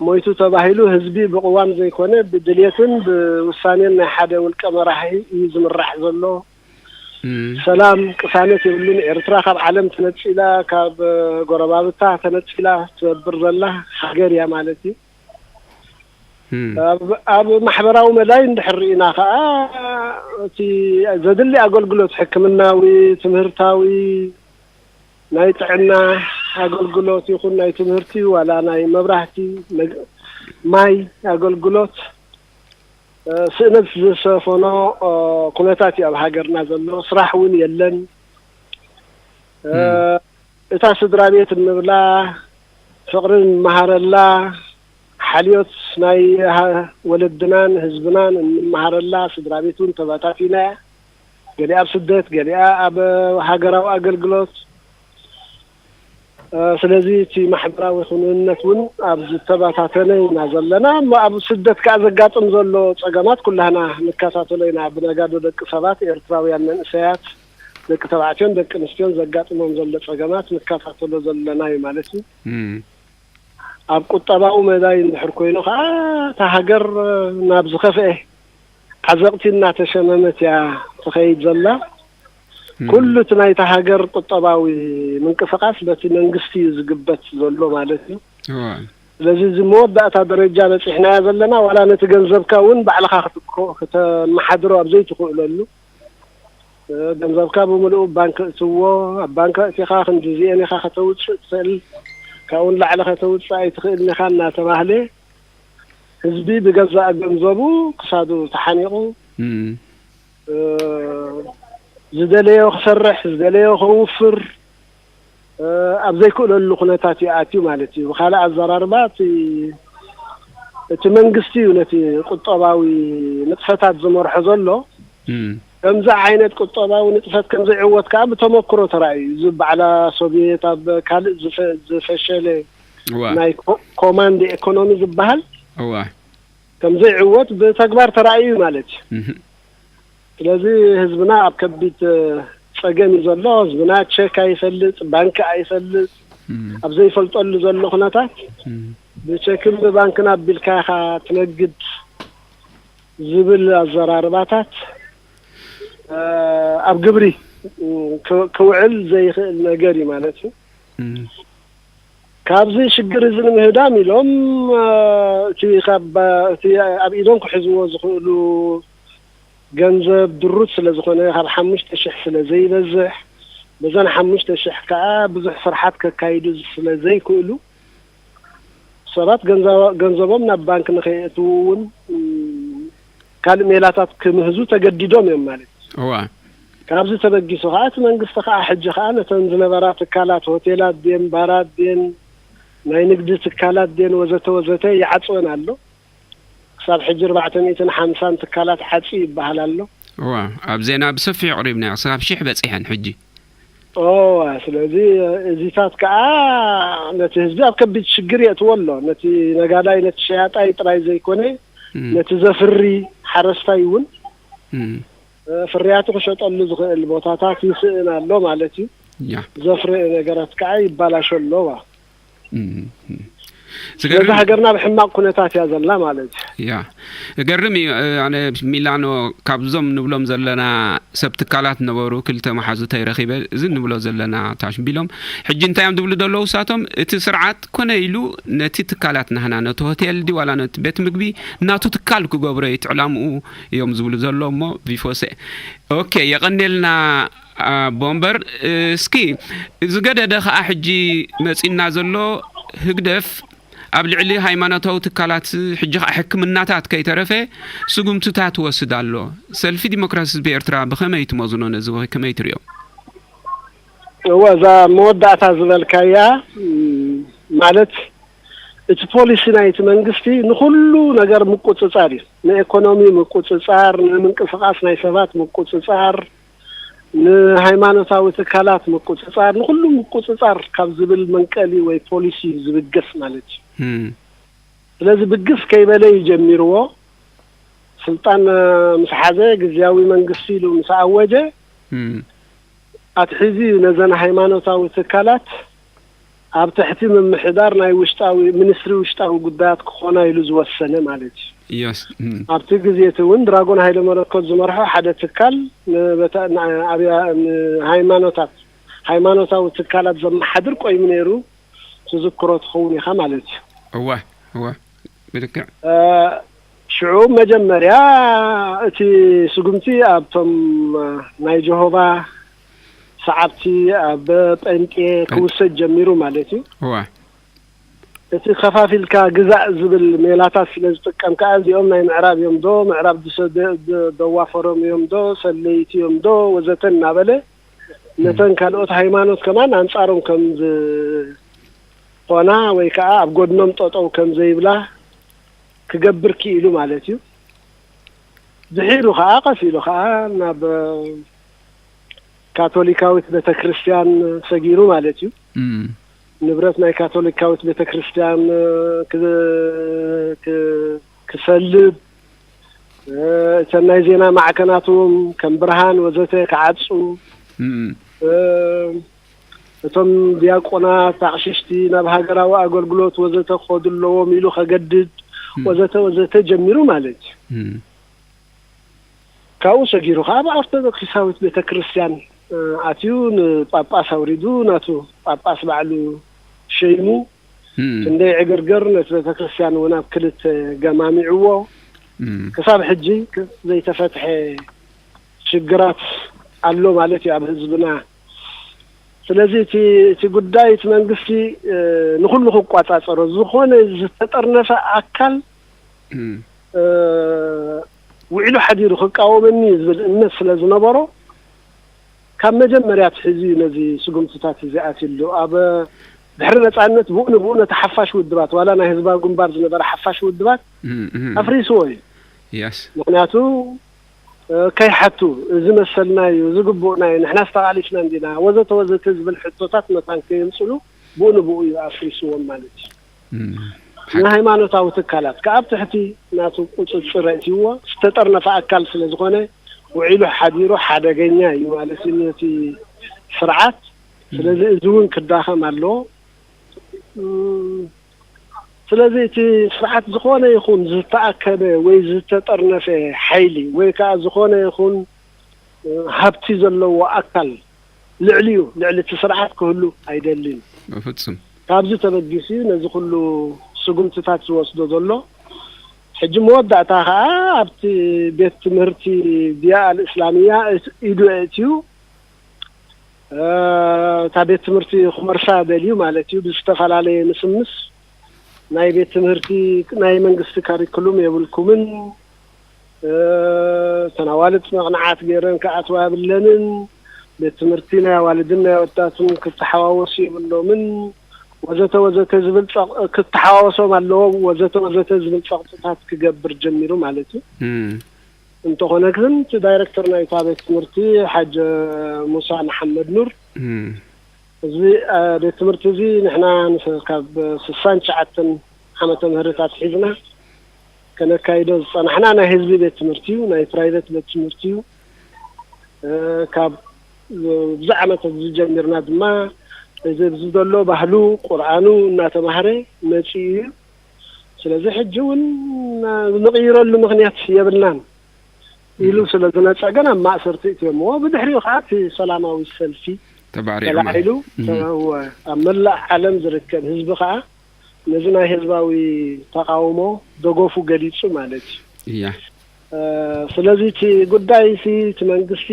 ሞይቱ ተባሂሉ ህዝቢ ብቅዋም ዘይኮነ ብድልየትን ብውሳኔን ናይ ሓደ ውልቀ መራሒ እዩ ዝምራሕ ዘሎ። ሰላም ቅሳነት የብሉን። ኤርትራ ካብ ዓለም ተነጺላ ካብ ጎረባብታ ተነጺላ ትነብር ዘላ ሃገር እያ ማለት እዩ። ኣብ ኣብ ማሕበራዊ መዳይ እንድሕር ርኢና ከዓ እቲ ዘድሊ ኣገልግሎት ሕክምናዊ፣ ትምህርታዊ፣ ናይ ጥዕና ኣገልግሎት ይኹን ናይ ትምህርቲ ዋላ ናይ መብራህቲ፣ መግ- ማይ ኣገልግሎት ስእነት ዝሰፈኖ ኩነታት እዩ ኣብ ሃገርና ዘሎ። ስራሕ እውን የለን። እታ ስድራ ቤት እንብላ ፍቕሪ እንመሃረላ፣ ሓልዮት ናይ ወለድናን ህዝብናን እንመሃረላ ስድራ ቤት እውን ተበታቲና እያ። ገሊኣ ኣብ ስደት፣ ገሊኣ ኣብ ሃገራዊ ኣገልግሎት። ስለዚ እቲ ማሕበራዊ ክንውነት እውን ኣብ ዝተበታተነ ኢና ዘለና። እሞ ኣብ ስደት ከዓ ዘጋጥም ዘሎ ፀገማት ኩላህና ንከታተሎ ኢና። ብነጋዶ ደቂ ሰባት ኤርትራውያን መንእሰያት ደቂ ተባዕትዮን ደቂ ኣንስትዮን ዘጋጥሞም ዘሎ ፀገማት ንከታተሎ ዘለና እዩ ማለት እዩ። ኣብ ቁጠባዊ መዳይ እንድሕር ኮይኑ ከዓ እታ ሃገር ናብ ዝኸፍአ ዓዘቕቲ እናተሸመመት እያ ትኸይድ ዘላ። ኩሉ እቲ ናይታ ሃገር ቁጠባዊ ምንቅስቃስ በቲ መንግስቲ እዩ ዝግበት ዘሎ ማለት እዩ። ስለዚ እዚ መወዳእታ ደረጃ በፂሕናያ ዘለና ዋላ ነቲ ገንዘብካ እውን ባዕልኻ ክትኮ- ክተመሓድሮ ኣብ ዘይትኽእለሉ ገንዘብካ ብምልኡ ባንክ እትዎ ኣብ ባንክ እቲኻ ክንዲ እዚኤን ኢኻ ከተውፅእ ትኽእል ካብኡ ንላዕሊ ከተውፅእ ኣይትኽእልን ኢኻ እናተባህለ ህዝቢ ብገዛእ ገንዘቡ ክሳዱ ተሓኒቑ ዝደለዮ ክሰርሕ ዝደለዮ ከውፍር ኣብ ዘይክእለሉ ኩነታት ይኣትዩ ማለት እዩ። ብካልእ ኣዘራርባ እቲ እቲ መንግስቲ እዩ ነቲ ቁጠባዊ ንጥፈታት ዝመርሖ ዘሎ። ከምዚ ዓይነት ቁጠባዊ ንጥፈት ከም ዘይዕወት ከዓ ብተመክሮ ተራእዩ እዩ። እዚ በዓላ ሶቪየት ኣብ ካልእ ዝፈ- ዝፈሸለ እዋ ናይ ኮ- ኮማንድ ኤኮኖሚ ዝበሃል እዋ ከም ዘይዕወት ብተግባር ተራእዩ እዩ ማለት እዩ። እህ ስለዚ ህዝብና ኣብ ከቢድ ጸገም እዩ ዘሎ። ህዝብና ቸክ ኣይፈልጥ፣ ባንክ ኣይፈልጥ፣ ኣብ ዘይፈልጠሉ ዘሎ ኩነታት ብቸክን ብባንክን ኣቢልካ ኢኻ ትነግድ ዝብል ኣዘራርባታት ኣብ ግብሪ ክውዕል ዘይኽእል ነገር እዩ ማለት እዩ። ካብዚ ሽግር እዚ ንምህዳም ኢሎም እቲ ካብ እቲ ኣብ ኢዶም ክሕዝዎ ዝኽእሉ ገንዘብ ድሩት ስለ ዝኾነ ካብ ሓሙሽተ ሽሕ ስለ ዘይበዝሕ በዘን ሓሙሽተ ሽሕ ከዓ ብዙሕ ስርሓት ከካይዱ ስለ ዘይክእሉ ሰባት ገንዘቦም ናብ ባንክ ንኸየእትዉ እውን ካልእ ሜላታት ክምህዙ ተገዲዶም እዮም ማለት እዩ። እዋ ካብዚ ተበጊሱ ከዓ እቲ መንግስቲ ከዓ ሕጂ ከዓ ነተን ዝነበራ ትካላት ሆቴላት ድን ባራት ድን ናይ ንግዲ ትካላት ድን ወዘተ ወዘተ ይዓፅወን ኣሎ። ክሳብ ሕጂ ኣርባዕተ ሚእትን ሓምሳን ትካላት ዓፅዩ ይበሃል ኣሎ። እዋ ኣብ ዜና ብሰፊሑ ኣቕሪብና ክሳብ ሽሕ በፂሐን ሕጂ። እዋ ስለዚ እዚታት ከዓ ነቲ ህዝቢ ኣብ ከቢድ ሽግር የእትዎ ኣሎ። ነቲ ነጋዳይ ነቲ ሸያጣይ ጥራይ ዘይኮነ ነቲ ዘፍሪ ሓረስታይ እውን ፍርያቱ ክሸጠሉ ዝኽእል ቦታታት ይስእን ኣሎ ማለት እዩ። ያ ዘፍርእ ነገራት ከዓ ይባላሾ ኣለዋ። እም፣ እም። ስለዚ ዝገርም ሃገርና ብሕማቕ ኩነታት እያ ዘላ ማለት እዩ። ያ እገርም እዩ። ኣነ ሚላኖ ካብዞም ንብሎም ዘለና ሰብ ትካላት ነበሩ ክልተ መሓዙተይ ረኺበ እዚ ንብሎ ዘለና ታሽቢሎም ሕጂ እንታይ እዮም ዝብሉ ዘለዉ ሳቶም እቲ ስርዓት ኮነ ኢሉ ነቲ ትካላት ናህና ነቲ ሆቴል ዲ ዋላ ነቲ ቤት ምግቢ ናቱ ትካል ክገብሮ እዩ እቲ ዕላምኡ እዮም ዝብሉ ዘሎ እሞ ቪፎሰ ኦኬ የቐኔልና ኣቦ እምበር እስኪ ዝገደደ ከዓ ሕጂ መፂና ዘሎ ህግደፍ ኣብ ልዕሊ ሃይማኖታዊ ትካላት ሕጂ ከዓ ሕክምናታት ከይተረፈ ስጉምትታት ወስድ ኣሎ። ሰልፊ ዲሞክራሲ ህዝቢ ኤርትራ ብኸመይ ትመዝኖ ነዚ ከመይ ትሪኦ? እወ እዛ መወዳእታ ዝበልካያ ማለት እቲ ፖሊሲ ናይቲ መንግስቲ ንኩሉ ነገር ምቁፅፃር እዩ። ንኤኮኖሚ ምቁፅፃር፣ ንምንቅስቃስ ናይ ሰባት ምቁፅፃር፣ ንሃይማኖታዊ ትካላት ምቁፅፃር፣ ንኩሉ ምቁፅፃር ካብ ዝብል መንቀሊ ወይ ፖሊሲ እዩ ዝብገስ ማለት እዩ። እም፣ ስለዚ ብግስ ከይበለ እዩ ጀሚርዎ። ስልጣን ምስ ሓዘ ግዝያዊ መንግስቲ ኢሉ ምስ ኣወጀ እም፣ ኣትሒዙ እዩ ነዘን ሃይማኖታዊ ትካላት ኣብ ትሕቲ ምምሕዳር ናይ ውሽጣዊ ሚኒስትሪ ውሽጣዊ ጉዳያት ክኾና ኢሉ ዝወሰነ ማለት እዩ። የስ እም፣ ኣብቲ ግዜ እቲ እውን ድራጎን ሃይለ መለኮት ዝመርሖ ሓደ ትካል ንበታ- ንኣብያ- ንሃይማኖታት ሃይማኖታዊ ትካላት ዘመሓድር ቆይሙ ነይሩ ትዝክሮ ትኸውን ኢኻ ማለት እዩ። እወ እወ ብልክዕ ሽዑ መጀመርያ እቲ ስጉምቲ ኣብቶም ናይ ጀሆቫ ሰዓብቲ ኣብ ጴንጤ ክውሰድ ጀሚሩ ማለት እዩ። እዋ እቲ ከፋፊልካ ግዛእ ዝብል ሜላታት ስለ ዝጥቀም ከዓ እዚኦም ናይ ምዕራብ እዮም ዶ ምዕራብ ዝሰደ- ደ- ደዋፈሮም እዮም ዶ ሰለይቲ እዮም ዶ ወዘተ እናበለ ነተን ካልኦት ሃይማኖት ከማን ኣንጻሮም ከም ዝኾና ወይ ከዓ ኣብ ጎድኖም ጠጠው ከም ዘይብላ ክገብር ክኢሉ ማለት እዩ። ድሒሩ ከዓ ቀስ ኢሉ ከዓ ናብ ካቶሊካዊት ቤተክርስትያን ሰጊሩ ማለት እዩ። እም፣ ንብረት ናይ ካቶሊካዊት ቤተክርስትያን ክ- ክ- ክሰልብ እተን ናይ ዜና ማዕከናት እውን ከም ብርሃን ወዘተ ክዓፁ እም፣ እቶም ዲያቆናት ኣቕሽሽቲ ናብ ሃገራዊ ኣገልግሎት ወዘተ ክኸዱ ኣለዎም ኢሉ ከገድድ ወዘተ ወዘተ ጀሚሩ ማለት እዩ። ካብኡ ሰጊሩ ከዓ ኣብ ኦርቶዶክሳዊት ቤተክርስትያን ኣትዩ ንጳጳስ ኣውሪዱ ናቱ ጳጳስ ባዕሉ ሸይሙ ክንደይ ዕግርግር ነቲ ቤተክርስትያን እውን ኣብ ክልተ ገማሚዕዎ ክሳብ ሕጂ ዘይተፈትሐ ሽግራት ኣሎ ማለት እዩ ኣብ ህዝብና። ስለዚ እቲ እቲ ጉዳይ እቲ መንግስቲ ንኩሉ ክቋፃፀሮ ዝኾነ ዝተጠርነፈ ኣካል ውዒሉ ሓዲሩ ክቃወመኒ እዩ ዝብል እምነት ስለ ዝነበሮ ካብ መጀመርያ ኣትሒዙ እዩ ነዚ ስጉምትታት እዚ ኣትዩሉ። ኣብ ድሕሪ ነፃነት ብኡ ንብኡ ነቲ ሓፋሽ ውድባት ዋላ ናይ ህዝባዊ ግንባር ዝነበረ ሓፋሽ ውድባት ኣፍሪስዎ እዩ። ምክንያቱ ከይሓቱ እዚ መሰልና እዩ፣ እዚ ግቡእና እዩ፣ ንሕና ዝተቓሊስና እንዲና ወዘተ ወዘተ ዝብል ሕቶታት መታን ከየምፅሉ ብኡ ንብኡ እዩ ኣፍሪስዎም ማለት እዩ። ንሃይማኖታዊ ትካላት ከኣ ኣብ ትሕቲ ናቱ ቁፅፅር ኣእትይዎ ዝተጠርነፈ ኣካል ስለ ዝኾነ ውዒሉ ሓዲሩ ሓደገኛ እዩ ማለት እዩ ነቲ ስርዓት። ስለዚ እዚ እውን ክዳኸም ኣለዎ። ስለዚ እቲ ስርዓት ዝኾነ ይኹን ዝተኣከበ ወይ ዝተጠርነፈ ሓይሊ ወይ ከዓ ዝኾነ ይኹን ሃብቲ ዘለዎ ኣካል ልዕሊኡ ልዕሊ እቲ ስርዓት ክህሉ ኣይደልን። በፍጹም። ካብዚ ተበጊሱ እዩ ነዚ ኩሉ ስጉምትታት ዝወስዶ ዘሎ። ሕጂ መወዳእታ ከዓ ኣብቲ ቤት ትምህርቲ ዲያ ኣልእስላሚያ ኢዱ ኣእትዩ እታ ቤት ትምህርቲ ክወርሳ ደልዩ ማለት እዩ ብዝተፈላለየ ምስምስ ናይ ቤት ትምህርቲ ናይ መንግስቲ ካሪክሉም የብልኩምን፣ እተን ኣዋልድ መቕንዓት ገይረን ክኣትዋ የብለንን፣ ቤት ትምህርቲ ናይ ኣዋልድን ናይ ወጣትን ክተሓዋወሱ የብሎምን፣ ወዘተ ወዘተ ዝብል ጸቕ- ክተሓዋወሶም ኣለዎ፣ ወዘተ ወዘተ ዝብል ጸቕጥታት ክገብር ጀሚሩ ማለት እዩ። እንተኾነ ግን እቲ ዳይሬክተር ናይታ ቤት ትምህርቲ ሓጀ ሙሳ መሓመድ ኑር፣ እዚ ቤት ትምህርቲ እዚ ንሕና ካብ ስሳን ትሽዓተን ዓመተ ምህረት ኣትሒዝና ከነካይዶ ዝጸናሕና ናይ ህዝቢ ቤት ትምህርቲ እዩ፣ ናይ ፕራይቬት ቤት ትምህርቲ እዩ። ካብ ብዙሕ ዓመታት ዝጀሚርና ድማ እዚ ኣብዚ ዘሎ ባህሉ ቁርኣኑ እናተማህረ መጺኡ እዩ። ስለዚ ሕጂ እውን ንቕይረሉ ምኽንያት የብልናን ኢሉ ስለ ዝነጸገን ኣብ ማእሰርቲ እትዮምዎ። ብድሕሪኡ ከዓ እቲ ሰላማዊ ሰልፊ ተባሪዑ ማለት ተላዒሉ እዩ። እወ፣ ኣብ መላእ ዓለም ዝርከብ ህዝቢ ከዓ ነዚ ናይ ህዝባዊ ተቃውሞ ደገፉ ገሊጹ ማለት እዩ። እያ። ስለዚ እቲ ጉዳይ ሲ እቲ መንግስቲ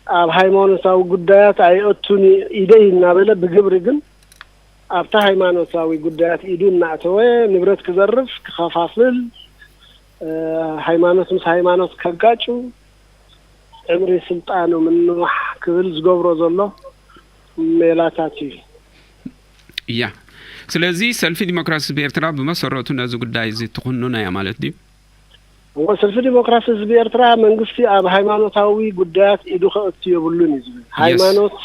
ኣብ ሃይማኖታዊ ጉዳያት ኣይእቱን ኢደይ እናበለ ብግብሪ ግን ኣብታ ሃይማኖታዊ ጉዳያት ኢዱ እናእተወ ንብረት ክዘርፍ፣ ክኸፋፍል፣ ሃይማኖት ምስ ሃይማኖት ከጋጩ፣ ዕምሪ ስልጣኑ ምንዋሕ ክብል ዝገብሮ ዘሎ ሜላታት እዩ። እያ። ስለዚ ሰልፊ ዲሞክራሲ ህዝቢ ኤርትራ ብመሰረቱ ነዚ ጉዳይ እዚ ትኹንኖ እያ ማለት ድዩ? እወ፣ ሰልፊ ዲሞክራሲ ህዝቢ ኤርትራ መንግስቲ ኣብ ሃይማኖታዊ ጉዳያት ኢዱ ከእቱ የብሉን እዩ ዝብል። ሃይማኖት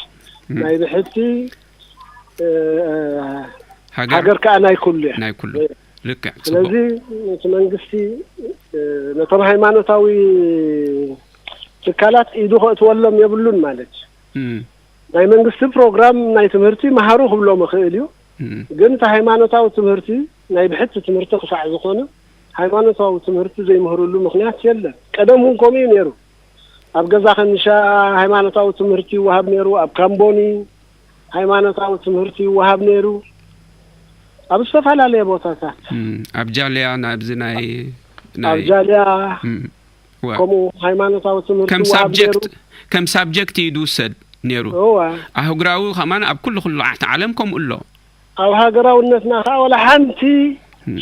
ናይ ብሕቲ፣ ሃገር ከዓ ናይ ኩሉ እያ። ናይ ኩሉ። ልክዕ። ስለዚ እቲ መንግስቲ ነቶም ሃይማኖታዊ ትካላት ኢዱ ከእትወሎም የብሉን ማለት እዩ። ናይ መንግስቲ ፕሮግራም ናይ ትምህርቲ መሃሩ ክብሎም ይኽእል እዩ። ግን እቲ ሃይማኖታዊ ትምህርቲ ናይ ብሕቲ ትምህርቲ ክሳዕ ዝኾነ ሃይማኖታዊ ትምህርቲ ዘይምህርሉ ምኽንያት የለን። ቀደም እውን ከምኡ እዩ ነይሩ። ኣብ ገዛ ከንሻ ሃይማኖታዊ ትምህርቲ ይወሃብ ነይሩ። ኣብ ካምቦኒ ሃይማኖታዊ ትምህርቲ ይወሃብ ነይሩ። ኣብ ዝተፈላለየ ቦታታት ኣብ ጃልያ ናብዚ ናይ ኣብ ጃልያ ከምኡ ሃይማኖታዊ ትምህርቲ ከም ሳብጀክት ከም ሳብጀክት እዩ ዝውሰድ ነይሩ። ኣህጉራዊ ከማን ኣብ ኩሉ ኩሉ ዓዓት ዓለም ከምኡ ኣሎ። ኣብ ሃገራውነትና ከዓ ወላ ሓንቲ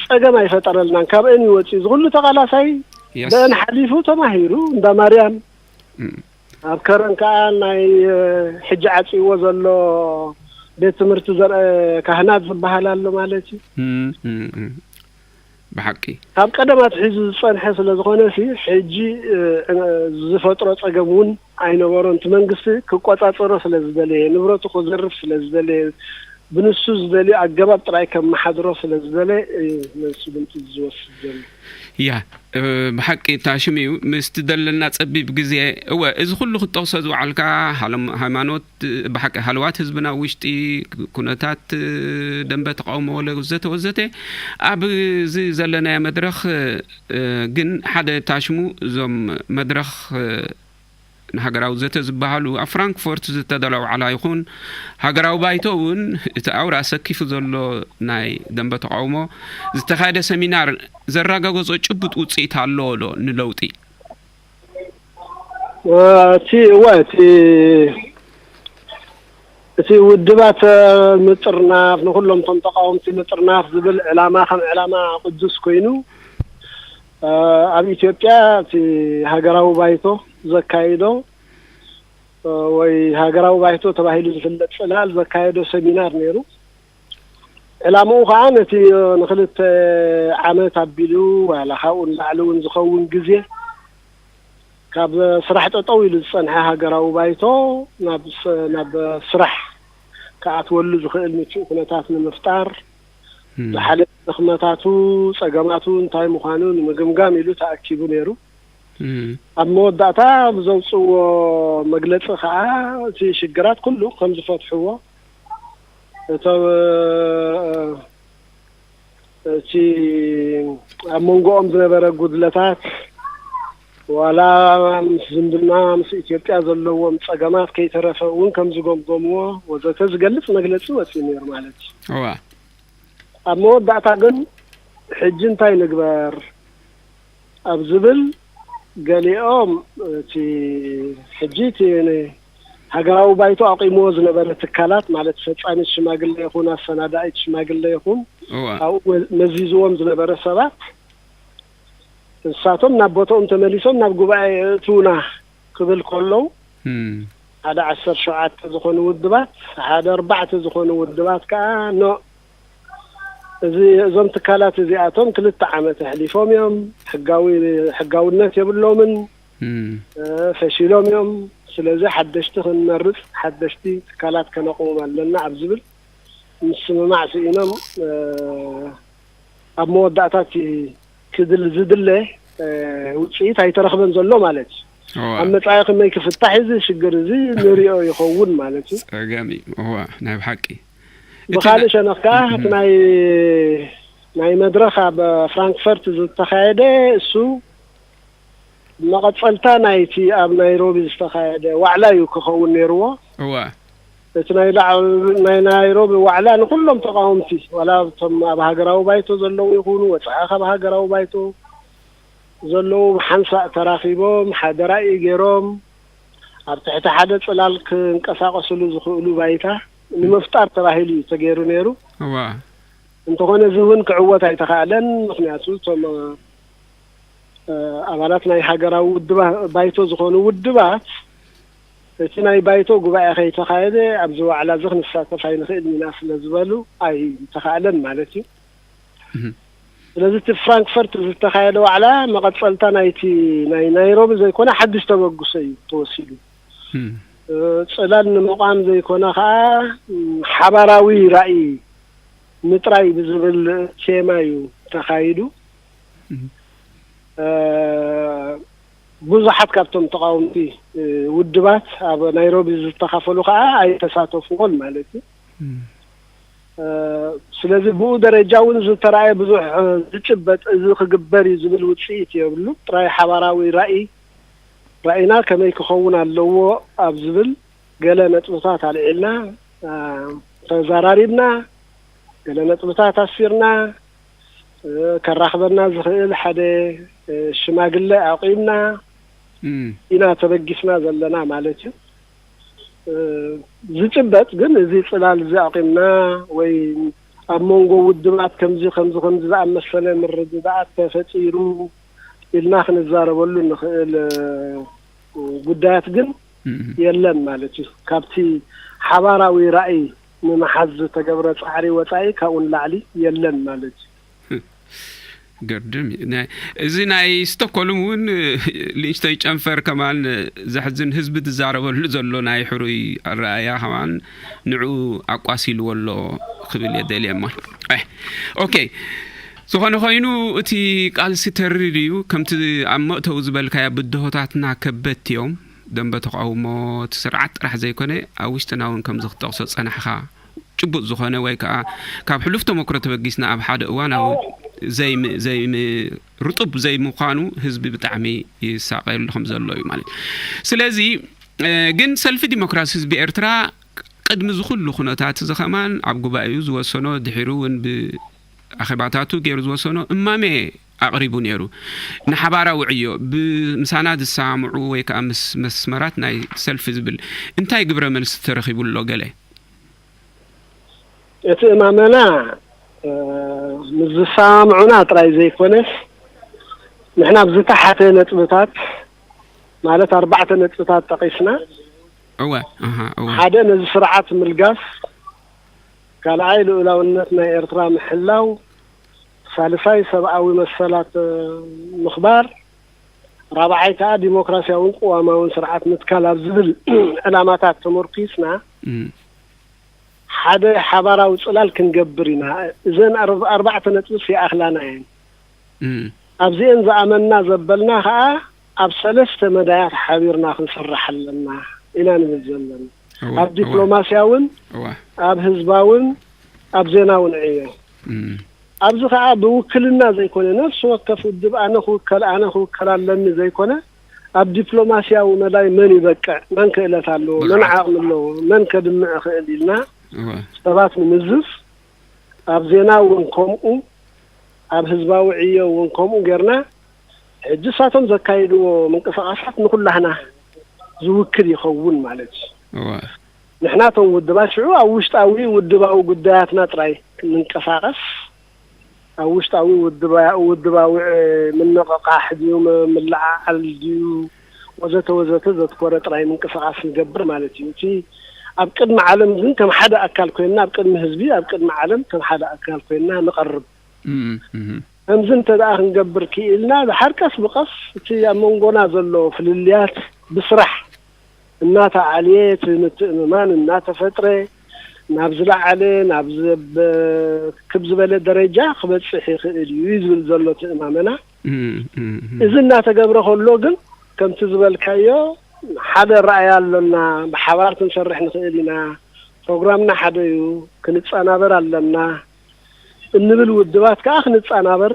ጸገም ኣይፈጠረልናን። ካብአን ይወፅእ እዚ ኩሉ ተቓላሳይ በአን ሓሊፉ ተማሂሩ እንዳ ማርያም ኣብ ከረን ከዓ ናይ ሕጂ ዓፅይዎ ዘሎ ቤት ትምህርቲ ዘርአ ካህናት ዝበሃል ኣሎ ማለት እዩ። ብሓቂ ካብ ቀደም ኣትሒዙ ዝፀንሐ ስለ ዝኾነ ሲ ሕጂ ዝፈጥሮ ፀገም እውን ኣይነበሮን። እቲ መንግስቲ ክቆፃፀሮ ስለ ዝደለየ፣ ንብረቱ ክዘርፍ ስለ ዝደለየ፣ ብንሱ ዝደልዮ ኣገባብ ጥራይ ከመሓድሮ ስለ ዝደለ እዩ ነዚ ስጉምቲ ዝወስድ ዘሎ። ያ ብሓቂ ታሽም እዩ ምስቲ ዘለና ጸቢብ ግዜ። እወ እዚ ኩሉ ክትጠቕሶ ዝወዓልካ ሃይማኖት ብሓቂ ሃለዋት ህዝብና ውሽጢ ኩነታት ደንበ ተቃውሞ ወለ ዘተ ወዘተ ኣብዚ ዘለናዮ መድረኽ ግን ሓደ ታሽሙ እዞም መድረኽ ንሃገራዊ ዘተ ዝበሃሉ ኣብ ፍራንክፎርት ዝተዳለወ ዋዕላ ይኹን ሃገራዊ ባይቶ እውን እቲ ኣውራ ሰኪፉ ዘሎ ናይ ደንበ ተቃውሞ ዝተኻየደ ሰሚናር ዘረጋገጾ ጭቡጥ ውፅኢት ኣለዎ ዶ ንለውጢ? እቲ እወ እቲ እቲ ውድባት ምጥርናፍ ንኩሎም እቶም ተቃወምቲ ምጥርናፍ ዝብል ዕላማ ከም ዕላማ ቅዱስ ኮይኑ ኣብ ኢትዮጵያ እቲ ሃገራዊ ባይቶ ዘካይዶ ወይ ሃገራዊ ባይቶ ተባሂሉ ዝፍለጥ ጽላል ዘካየዶ ሰሚናር ነይሩ። ዕላምኡ ከዓ ነቲ ንክልተ ዓመት ኣቢሉ ዋላ ካብኡ ንላዕሊ እውን ዝኸውን ግዜ ካብ ስራሕ ጠጠው ኢሉ ዝጸንሐ ሃገራዊ ባይቶ ናብ ናብ ስራሕ ክኣትወሉ ዝኽእል ምቹእ ኩነታት ንምፍጣር ዝሓለፈ ድኽመታቱ፣ ጸገማቱ እንታይ ምዃኑ ንምግምጋም ኢሉ ተኣኪቡ ነይሩ። ኣብ መወዳእታ ብዘውፅዎ መግለፂ ከዓ እቲ ሽግራት ኩሉ ከም ዝፈትሕዎ እቶም እቲ ኣብ መንጎኦም ዝነበረ ጉድለታት ዋላ ምስ ዝምድና ምስ ኢትዮጵያ ዘለዎም ፀገማት ከይተረፈ እውን ከም ዝገምገምዎ ወዘተ ዝገልፅ መግለፂ ወፂኡ ነይሩ ማለት እዩ። ኣብ መወዳእታ ግን ሕጂ እንታይ ንግበር ኣብ ዝብል ገሊኦም እቲ ሕጂ እቲ ሃገራዊ ባይቶ ኣቂምዎ ዝነበረ ትካላት፣ ማለት ፈጻሚት ሽማግለ ይኹን ኣሰናዳኢት ሽማግለ ይኹን፣ እዋ ኣብኡ መ- መዚዝዎም ዝነበረ ሰባት፣ ንሳቶም ናብ ቦታኦም ተመሊሶም ናብ ጉባኤ እትውና ክብል ከለዉ፣ እም፣ ሓደ ዓሰርተ ሸውዓተ ዝኾኑ ውድባት፣ ሓደ ኣርባዕተ ዝኾኑ ውድባት ከዓ፣ ኖ፣ እዚ እዞም ትካላት እዚኣቶም ክልተ ዓመት ኣሕሊፎም እዮም፣ ሕጋዊ ሕጋውነት የብሎምን፣ እም፣ እ፣ ፈሺሎም እዮም። ስለዚ ሓደሽቲ ክንመርጽ፣ ሓደሽቲ ትካላት ከነቕውም ኣለና ኣብ ዝብል ምስምማዕ ስኢኖም፣ እ፣ ኣብ መወዳእታ እቲ ክድል ዝድለ፣ እ፣ ውፅኢት ኣይተረኽበን ዘሎ ማለት እዩ። እዋ ኣብ መጻኢ ከመይ ክፍታሕ እዚ ሽግር እዚ ንሪኦ ይኸውን ማለት እዩ። ጸገም እዩ። እዋ ናይ ብሓቂ እቲ ብኻልእ ና- ሸነኽ ከዓ እቲ ናይ ናይ መድረኽ ኣብ ፍራንክፈርት ዝተኻየደ፣ እሱ መቐጸልታ ናይቲ ኣብ ናይሮቢ ዝተኻየደ ዋዕላ እዩ ክኸውን ነይርዎ። እዋ እቲ ናይ ላዕ- ናይ ናይሮቢ ዋዕላ ንኩሎም ተቃወምቲ፣ ዋላ እቶም ኣብ ሃገራዊ ባይቶ ዘለዉ ይኹኑ፣ ወፃኢ ካብ ሃገራዊ ባይቶ ዘለዉ፣ ሓንሳእ ተራኺቦም ሓደ ራእይ ገይሮም ኣብ ትሕቲ ሓደ ፅላል ክንቀሳቀስሉ ዝኽእሉ ባይታ ንምፍጣር ተባሂሉ እዩ ተገይሩ ነይሩ። እዋ እንተኾነ እዚ እውን ክዕወት ኣይተኻእለን። ምክንያቱ እቶም፣ እ፣ ኣባላት ናይ ሃገራዊ ውድባ- ባይቶ ዝኾኑ ውድባት፣ እቲ ናይ ባይቶ ጉባኤ ከይተኻየደ ኣብዚ ዋዕላ እዚ ክንሳተፍ ኣይንኽእልን ኢና ስለ ዝበሉ ኣይተኻእለን ማለት እዩ። እህ፣ ስለዚ እቲ ፍራንክፈርት ዝተኻየደ ዋዕላ መቐጸልታ ናይቲ ናይ ናይሮቢ ዘይኮነ ሓድሽ ተበግሶ እዩ ተወሲዱ። እም፣ እ፣ ጽላል ንምቋም ዘይኮነ ከዓ፣ ም፣ ሓባራዊ ራእይ ምጥራይ ብዝብል ቴማ እዩ ተኻይዱ። እም፣ እ፣ ብዙሓት ካብቶም ተቃወምቲ፣ እ፣ ውድባት ኣብ ናይሮቢ ዝተኻፈሉ ከዓ ኣይተሳተፍዎን ማለት እዩ። እም፣ እ፣ ስለዚ ብኡ ደረጃ እውን ዝተረኣየ ብዙሕ፣ እ፣ ዝጭበጥ እዚ ክግበር እዩ ዝብል ውፅኢት የብሉ። ጥራይ ሓባራዊ ራእይ፣ ራእይና ከመይ ክኸውን ኣለዎ ኣብ ዝብል ገለ ነጥብታት ኣልዒልና፣ እ፣ ተዘራሪብና፣ ገለ ነጥብታት ኣስፊርና፣ እ፣ ከራኽበና ዝኽእል ሓደ፣ እ፣ ሽማግለ ኣቑምና እም፣ ኢና ተበጊስና ዘለና ማለት እዩ። እ፣ ዝጭበጥ ግን እዚ ጽላል እዚ ኣቑምና ወይ ኣብ መንጎ ውድባት ከምዚ ከምዚ ከምዚ ዝኣመሰለ ምርድዳኣት ተፈጢሩ ኢልና ክንዛረበሉ ንኽእል፣ እ፣ ጉዳያት ግን እም፣ የለን ማለት እዩ። ካብቲ ሓባራዊ ራእይ ንምሓዝ ዝተገብረ ጻዕሪ ወጻኢ ካብኡ ንላዕሊ የለን ማለት እዩ። ገርድም እዩ። ናይ- እዚ ናይ ስቶኮልም እውን ንእሽተይ ጨንፈር ከማን ዘሕዝን ህዝቢ ዝዛረበሉ ዘሎ ናይ ሕሩይ ኣረኣያ ከማን ንዑ ኣቋሲልዎ ኣሎ ክብል እየ ደልየ እሞ። ኣይ፣ ኦኬ። ዝኾነ ኮይኑ እቲ ቃልሲ ተሪር እዩ። ከምቲ ኣብ መእተዊ ዝበልካዮ ብድሆታትና ከበድቲ እዮም። ደንበ ተቃውሞ እቲ ስርዓት ጥራሕ ዘይኮነ ኣብ ውሽጥና እውን ከምዚ ክትጠቕሶ ጸናሕካ ጭቡጥ ዝኾነ ወይ ከዓ ካብ ሕሉፍ ተመክሮ ተበጊስና ኣብ ሓደ እዋን ኣብ ዘይም- ዘይም- ርጡብ ዘይምዃኑ ህዝቢ ብጣዕሚ ይሳቀየሉ ከም ዘሎ እዩ ማለት። ስለዚ እ፣ ግን ሰልፊ ዲሞክራሲ ህዝቢ ኤርትራ ቅድሚ ዝኹሉ ኩነታት እዚ ከማን ኣብ ጉባኤኡ ዝወሰኖ ድሒሩ እውን ብኣኼባታቱ ገይሩ ዝወሰኖ እማሜ ኣቕሪቡ ነይሩ። ንሓባራዊ ዕዮ ብምሳና ዝሰማምዑ ወይ ከዓ ምስ መስመራት ናይ ሰልፊ ዝብል እንታይ ግብረ መልሲ ተረኺቡ ኣሎ ገለ? እቲ እማመና፣ እ፣ ምስ ዝሰማምዑና ጥራይ ዘይኮነስ፣ ንሕና ኣብ ዝተሓተ ነጥብታት፣ ማለት ኣርባዕተ ነጥብታት ጠቒስና፣ እወ፣ ኣሃ፣ እወ። ሓደ ነዚ ስርዓት ምልጋስ፣ ካልኣይ ልኡላውነት ናይ ኤርትራ ምሕላው፣ ሳልሳይ ሰብኣዊ መሰላት፣ እ፣ ምኽባር፣ ራብዓይ ከዓ ዲሞክራሲያውን ቅዋማውን ስርዓት ምትካል ኣብ ዝብል ዕላማታት ተመርኲስና፣ እም፣ ሓደ ሓባራዊ ጽላል ክንገብር ኢና። እዘን ኣርብ- ኣርባዕተ ነጥብስ ይኣኽላና እየን። እም፣ ኣብዚኤን ዝኣመንና ዘበልና ከኣ ኣብ ሰለስተ መዳያት ሓቢርና ክንሰርሕ ኣለና ኢና ንብል ዘለና። እወ፣ ኣብ እወ፣ ዲፕሎማስያውን እወ፣ ኣብ ህዝባውን ኣብ ዜናውን ዕዮ። እም፣ ኣብዚ ከኣ ብውክልና ዘይኮነ፣ ነፍሲ ወከፍ ውድብ ኣነ ክውከል፣ ኣነ ክውከል ኣለኒ ዘይኮነ፣ ኣብ ዲፕሎማስያዊ መዳይ መን ይበቅዕ፣ መን ክእለት ኣለዎ፣ መን ብቕዓት። ዓቕሚ ኣለዎ፣ መን ከድምዕ ይኽእል ኢልና እወ፣ ሰባት ንምዝፍ፣ ኣብ ዜና እውን ከምኡ፣ ኣብ ህዝባዊ ዕዮ እውን ከምኡ ጌርና፣ ሕጂ እሳቶም ዘካይድዎ ምንቅስቓሳት ንኹላህና ዝውክል ይኸውን ማለት እዩ። ንሕና እቶም ውድባት ሽዑ ኣብ ውሽጣዊ ውድባዊ ጉዳያትና ጥራይ ክንንቀሳቐስ፣ ኣብ ውሽጣዊ ውድባዊ ምንቕቓሕ ድዩ፣ ምልዓዓል ድዩ፣ ወዘተ ወዘተ ዘትኮረ ጥራይ ምንቅስቓስ ንገብር ማለት እዩ። እቲ ኣብ ቅድሚ ዓለም ግን ከም ሓደ ኣካል ኮይንና፣ ኣብ ቅድሚ ህዝቢ፣ ኣብ ቅድሚ ዓለም ከም ሓደ ኣካል ኮይንና ንቐርብ። ከምዚ እንተ ደኣ ክንገብር ክኢልና፣ ድሓር ቀስ ብቐስ እቲ ኣብ መንጎና ዘሎ ፍልልያት ብስራሕ እናተዓልየ፣ እቲ ምትእምማን እናተፈጥረ፣ ናብ ዝለዓለ፣ ናብ ክብ ዝበለ ደረጃ ክበጽሕ ይኽእል እዩ ዝብል ዘሎ ትእማመና። እዚ እናተገብረ ከሎ ግን፣ ከምቲ ዝበልካዮ፣ ሓደ ራእይ ኣሎና፣ ብሓባር ክንሰርሕ ንኽእል ኢና፣ ፕሮግራምና ሓደ እዩ፣ ክንጸናበር ኣለና እንብል ውድባት ከኣ ክንጸናበር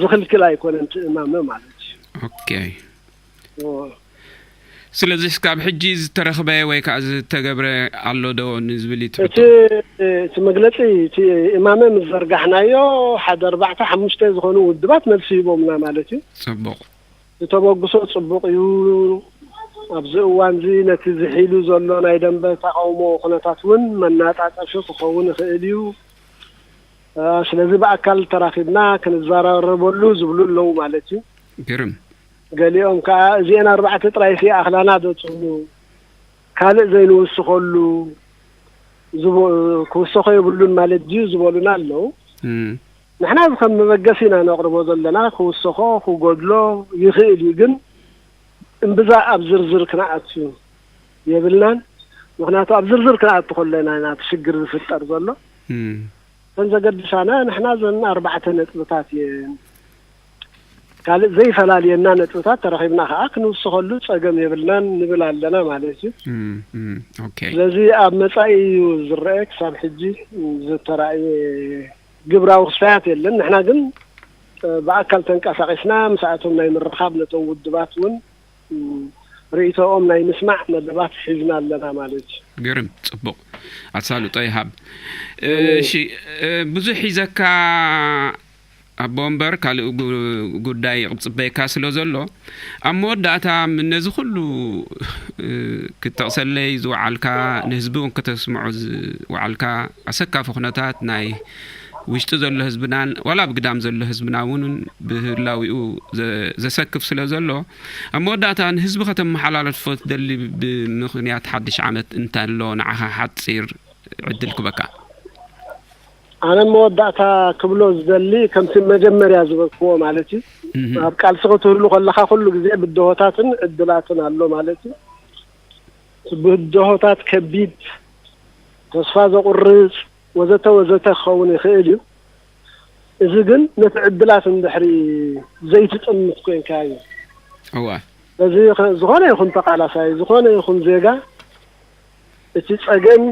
ዝኽልክል ኣይኮነን ትእማመ ማለት እዩ። ኦኬ። ስለዚ እስካብ ሕጂ ዝተረኽበ ወይ ከዓ ዝተገብረ ኣሎ ዶ ንዝብል እዩ እቲ ትሕቶ። እቲ መግለፂ፣ እቲ እማመ ምስ ዘርጋሕናዮ፣ ሓደ ኣርባዕተ ሓሙሽተ ዝኾኑ ውድባት መልሲ ሂቦምና ማለት እዩ። ጽቡቕ። ዝተበግሶ ጽቡቕ እዩ። ኣብዚ እዋን እዚ ነቲ ዝሒሉ ዘሎ ናይ ደንበ ተቓውሞ ኩነታት እውን መናጣጠፊ ክኸውን ይኽእል እዩ። ስለዚ ብኣካል ተራኺብና ክንዘራረበሉ ዝብሉ ኣለዉ ማለት እዩ። ግርም። ገሊኦም ከኣ እዚአን ኣርባዕተ ጥራይ ይኣኽላና ዶ ትብሉ፣ ካልእ ዘይንውስኸሉ ክውሰኾ የብሉን ማለት ድዩ ዝበሉና ኣለዉ። ንሕና እዚ ከም መበገሲ ኢና ነቕርቦ ዘለና። ክውሰኾ ክጎድሎ ይኽእል እዩ፣ ግን እምብዛ ኣብ ዝርዝር ክንኣቱ የብልናን። ምኽንያቱ ኣብ ዝርዝር ክንኣቱ ከለና ኢና እቲ ሽግር ዝፍጠር ዘሎ። እተን ዘገድሳና ንሕና ዘን ኣርባዕተ ነጥብታት እየን። ካልእ ዘይፈላልየና ነጥብታት ተረኺብና ከኣ ክንውስኸሉ ጸገም የብልናን ንብል ኣለና ማለት እዩ። ስለዚ ኣብ መጻኢ እዩ ዝረአ፣ ክሳብ ሕጂ ዝተራእየ ግብራዊ ክስታያት የለን። ንሕና ግን ብኣካል ተንቀሳቒስና ምስኣቶም ናይ ምርኻብ፣ ነቶም ውድባት እውን ርእይቶኦም ናይ ምስማዕ መደባት ሒዝና ኣለና ማለት እዩ። ግርም፣ ጽቡቕ። ኣሳልጦ ይሃብ። እሺ፣ ብዙሕ ሒዘካ ኣቦ እምበር ካልእ ጉዳይ ክጽበየካ ስለ ዘሎ፣ ኣብ መወዳእታ ነዚ ኩሉ ክትጠቕሰለይ ዝወዓልካ፣ ንህዝቢ እውን ከተስምዖ ዝወዓልካ ኣሰካፊ ኩነታት ናይ ውሽጢ ዘሎ ህዝብናን ዋላ ኣብ ግዳም ዘሎ ህዝብና እውን ብህላዊኡ ዘሰክፍ ስለ ዘሎ፣ ኣብ መወዳእታ ንህዝቢ ከተመሓላልፎ ትደሊ ብምኽንያት ሓድሽ ዓመት እንተሎ ንዓኻ ሓጺር ዕድል ክበካ። ኣነ መወዳእታ ክብሎ ዝደሊ ከምቲ መጀመርያ ዝበልክዎ ማለት እዩ። ኣብ ቃልሲ ክትህሉ ከለኻ ኩሉ ግዜ ብድሆታትን ዕድላትን ኣሎ ማለት እዩ። ብድሆታት ከቢድ፣ ተስፋ ዘቑርጽ፣ ወዘተ ወዘተ ክኸውን ይኽእል እዩ። እዚ ግን ነቲ ዕድላት እንድሕሪ ዘይትጥምት ኮንካ እዩ። እዋ። ስለዚ ዝኾነ ይኹን ተቓላሳይ፣ ዝኾነ ይኹን ዜጋ እቲ ጸገም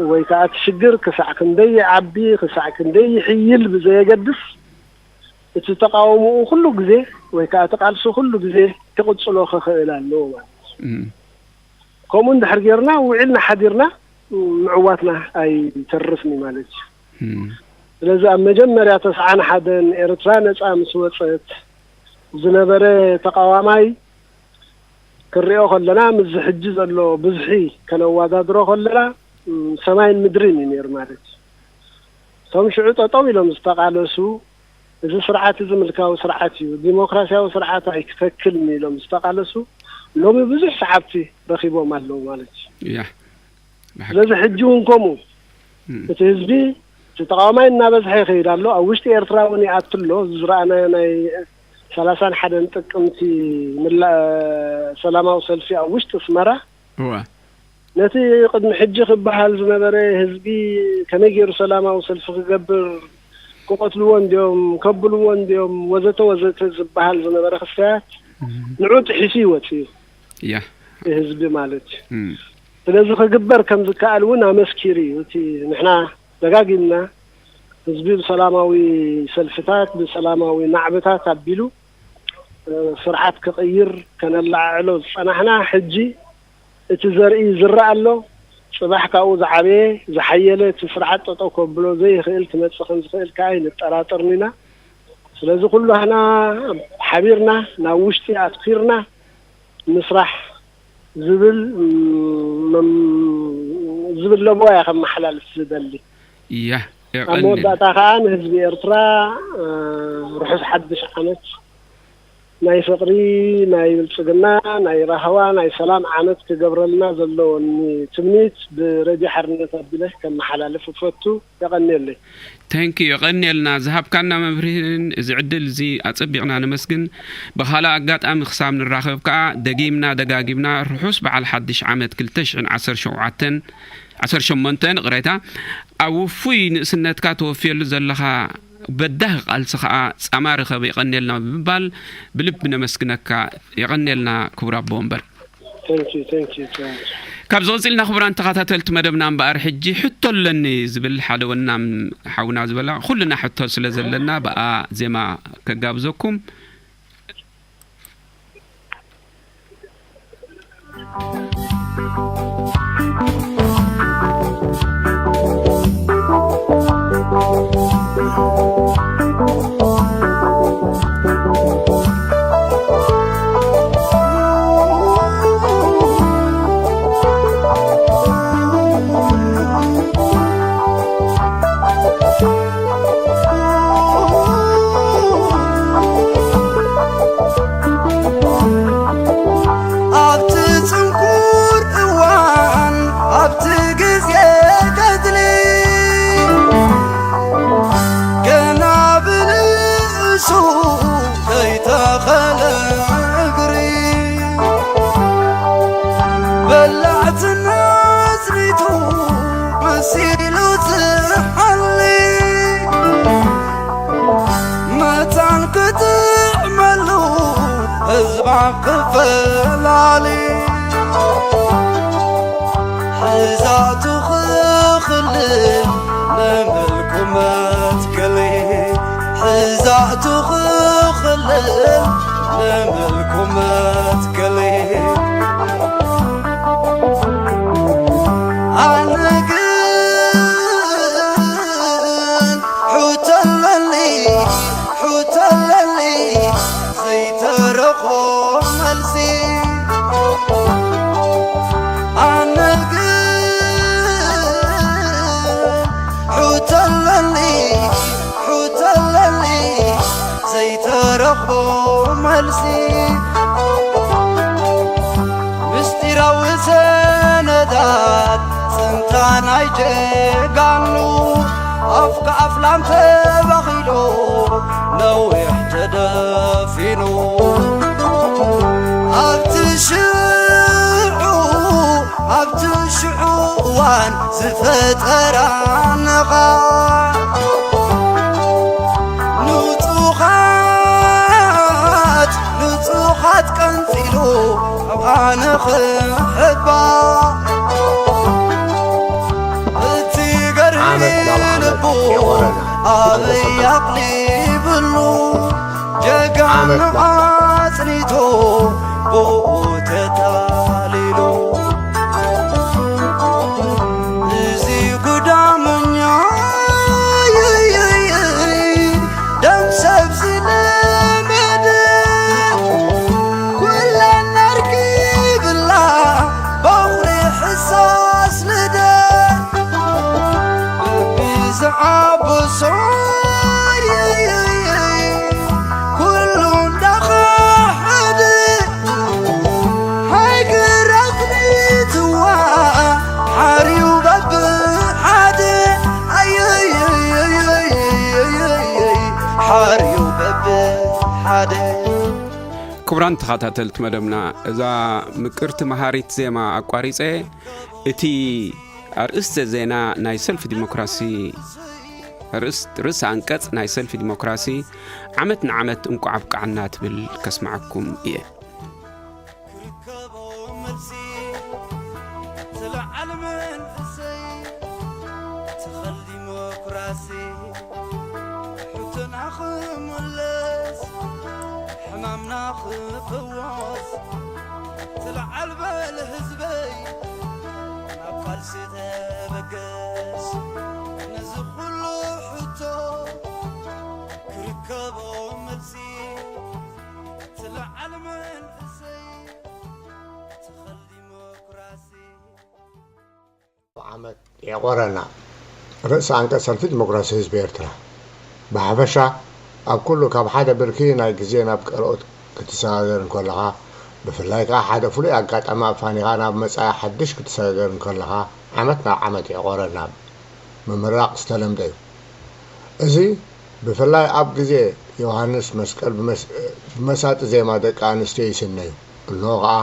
ወይ ከዓ እቲ ሽግር ክሳዕ ክንደይ ይዓቢ፣ ክሳዕ ክንደይ ይሕይል ብዘየገድስ፣ እቲ ተቓውሞኡ ኩሉ ግዜ ወይ ከዓ እቲ ቃልሲ ኩሉ ግዜ ክቕጽሎ ክኽእል ኣለዎ ማለት እዩ። ከምኡ እንድሕር ጌርና ውዒልና ሓዲርና ምዕዋትና ኣይተርፍን እዩ ማለት እዩ። ስለዚ ኣብ መጀመርያ ተስዓን ሓደን ኤርትራ ነጻ ምስ ወጸት ዝነበረ ተቃዋማይ ክንሪኦ ከለና ምስዚ ሕጂ ዘሎ ብዝሒ ከነወዳድሮ ከለና ሰማይን ምድርን እዩ ነይሩ ማለት እዩ። እቶም ሽዑ ጠጠው ኢሎም ዝተቃለሱ እዚ ስርዓት እዚ ምልካዊ ስርዓት እዩ፣ ዲሞክራሲያዊ ስርዓት ኣይክተክልን ኢሎም ዝተቃለሱ ሎሚ ብዙሕ ሰዓብቲ ረኺቦም ኣለዉ ማለት እዩ። ያ ስለዚ ሕጂ እውን ከምኡ እቲ ህዝቢ እቲ ተቃዋማይ እናበዝሐ ይኸይድ ኣሎ። ኣብ ውሽጢ ኤርትራ እውን ይኣቱ ኣሎ። ዝረኣናዮ ናይ ሰላሳን ሓደን ጥቅምቲ ምላ ሰላማዊ ሰልፊ ኣብ ውሽጢ ኣስመራ እዋ ነቲ ቅድሚ ሕጂ ክበሃል ዝነበረ ህዝቢ ከመይ ገይሩ ሰላማዊ ሰልፊ ክገብር፣ ክቐትልዎ እንድዮም፣ ከብልዎ እንድዮም ወዘተ ወዘተ ዝበሃል ዝነበረ ክስታያት ንዑ ጥሒሱ ይወጽእ እዩ። ያ ህዝቢ ማለት እዩ። ስለዚ ክግበር ከም ዝከኣል እውን ኣመስኪሩ እዩ። እቲ ንሕና ደጋጊምና ህዝቢ ብሰላማዊ ሰልፍታት ብሰላማዊ ናዕብታት ኣቢሉ ስርዓት ክቕይር ከነለዓዕሎ ዝጸናሕና ሕጂ እቲ ዘርኢ ዝረኣ ኣሎ። ጽባሕ ካብኡ ዝዓበየ ዝሓየለ እቲ ስርዓት ጠጠው ከብሎ ዘይኽእል ክመጽእ ከም ዝኽእል ከኣ ኣይንጠራጠርን ኢና። ስለዚ ኩሉ ህና ሓቢርና ናብ ውሽጢ ኣትኪርና ምስራሕ ዝብል ዝብል ለበዋ እየ ከመሓላልፍ ዝደሊ። እያ፣ ኣብ የቐንየልና። መወዳእታ ከዓ ንህዝቢ ኤርትራ፣ እ፣ ርሑስ ሓድሽ ዓመት ናይ ፍቕሪ፣ ናይ ብልጽግና፣ ናይ ራህዋ፣ ናይ ሰላም ዓመት ክገብረልና ዘለዎኒ ትምኒት ብሬድዮ ሓርነት ኣቢለ ከመሓላልፍ እፈቱ። የቐንየለይ። Thank you፣ የቐንየልና ዝሃብካና መብርሂን እዚ ዕድል እዚ ኣጸቢቕና ነመስግን። ብኻልእ ኣጋጣሚ ክሳብ ንራኸብ ከኣ ደጊምና ደጋጊምና ርሑስ በዓል ሓድሽ ዓመት ክልተ ሽሕን ዓሰርተ ሸውዓተን፣ ዓሰርተ ሸሞንተን፣ ይቕሬታ፣ ኣብ ውፉይ ንእስነትካ ተወፍየሉ ዘለኻ በዳሂ ቃልሲ ከኣ ጻማ ርኸብ። የቐንየልና ብምባል ብልቢ ነመስግነካ። የቐንየልና ክቡር ኣቦ ወንበር። Thank you, thank you so much። ካብ ዝቕጽልና ክቡራን ተኸታተልቲ መደብና እምበኣር ሕጂ ሕቶ ኣለኒ ዝብል ሓደ ወናም ሓውና ዝበላ፣ ኩልና ሕቶ ስለ ዘለና ብኣ ዜማ ከጋብዘኩም። ኣብቲ ጽንኩር እዋን፣ ኣብቲ ግዜ ገድሊ፣ ገና ብንእሱ ከይተኸለ እግሪ፣ በላዕትና ኣጽኒቱ መሲሉ ዝሓሊ፣ መታን ክጥዕመሉ ህዝባ ክፈላሊ። ሕዛቱ ክኽልል ንምልኩ መትከሊ፣ ሕዛቱ ክኽልል ንምልኩ መትከሊ። ኣነ ግን ሕቶ ኣለኒ፣ ሕቶ ኣለኒ ዘይተረኾ መልሲ። ኣነ ግን ሕቶ ኣለኒ፣ ሕቶ ኣለኒ ዘይተረኽቦ መልሲ። ምስጢራዊ ሰነዳት ጽንታ ናይ ጀጋኑ ኣፍ ከኣፍ ላም ተባኺሎ ነዊሕ ተደፊኑ። ኣብቲ ሽዑ፣ ኣብቲ ሽዑ እዋን ዝፈጠራ ነቓ፣ ንጹኻት፣ ንጹኻት ቀንጺሉ ኣነ ክሕባ። እቲ ገርሂ ዓመት ናብ ዓመት ልቡ የቖረና። ኣበይ ኣቕሊብሉ፣ ጀጋኑ ዓመት ናብ ኣጽኒቶ ብኡ ተታሊሉ። እዚ ጉዳመኛ ደም ሰብ ዝለመደ፣ ኩለን ኣርኪብላ በኹሪ ሕሳስ ልደ። ብዝዓበሶ ኩሉ እንዳኸሓደ፣ ሃይገር ኣፍሊጥዋ ሓርዩ በብሓደ። ኣየየየየየየየየ፣ ሓርዩ በብሓደ። ክቡራን ተኸታተልቲ መደብና፣ እዛ ምቅርቲ መሃሪት ዜማ ኣቋሪጸ፣ እቲ ኣርእስተ ዜና ናይ ሰልፊ ዲሞክራሲ፣ ርእስ-፣ ርእሰ ኣንቀጽ ናይ ሰልፊ ዲሞክራሲ፣ ዓመት ንዓመት እንቋዕ ኣብቅዓና ትብል ከስምዓኩም እየ። ክርከቦ መልሲ፣ ትለዓል መንእሰይ፣ ትኸል ዲሞክራሲ። ሕቶና ክምለስ፣ ሕማምና ክፍወስ፣ ትልዓል በል ህዝበይ፣ ናብ ቃልሲ ተበገስ። ነዚ ኩሉ ሕቶ ክርከቦ መልሲ፣ ትልዓል መንእሰይ፣ ትኸል ዲሞክራሲ። ዓመት የቖረና። ርእሰ ኣንቀጽ ሰልፊ ዲሞክራሲ ህዝቢ ኤርትራ። ብሓፈሻ፣ ኣብ ኩሉ ካብ ሓደ ብርኪ ናይ ግዜ ናብ ቀረኡት ክትሰጋገር እንከለኻ፣ ብፍላይ ከኣ ሓደ ፍሉይ ኣጋጣሚ ኣፋኒኻ ናብ መጻኢ ሓድሽ ክትሰጋገር እንከለኻ፣ ዓመት ናብ ዓመት የቖረና ምምራቕ ዝተለምደ እዩ። እዚ ብፍላይ ኣብ ግዜ ዮሃንስ መስቀል ብመስ-፣ ብመሳጢ ዜማ ደቂ ኣንስትዮ ይስነ እዩ። እንሆ ኸኣ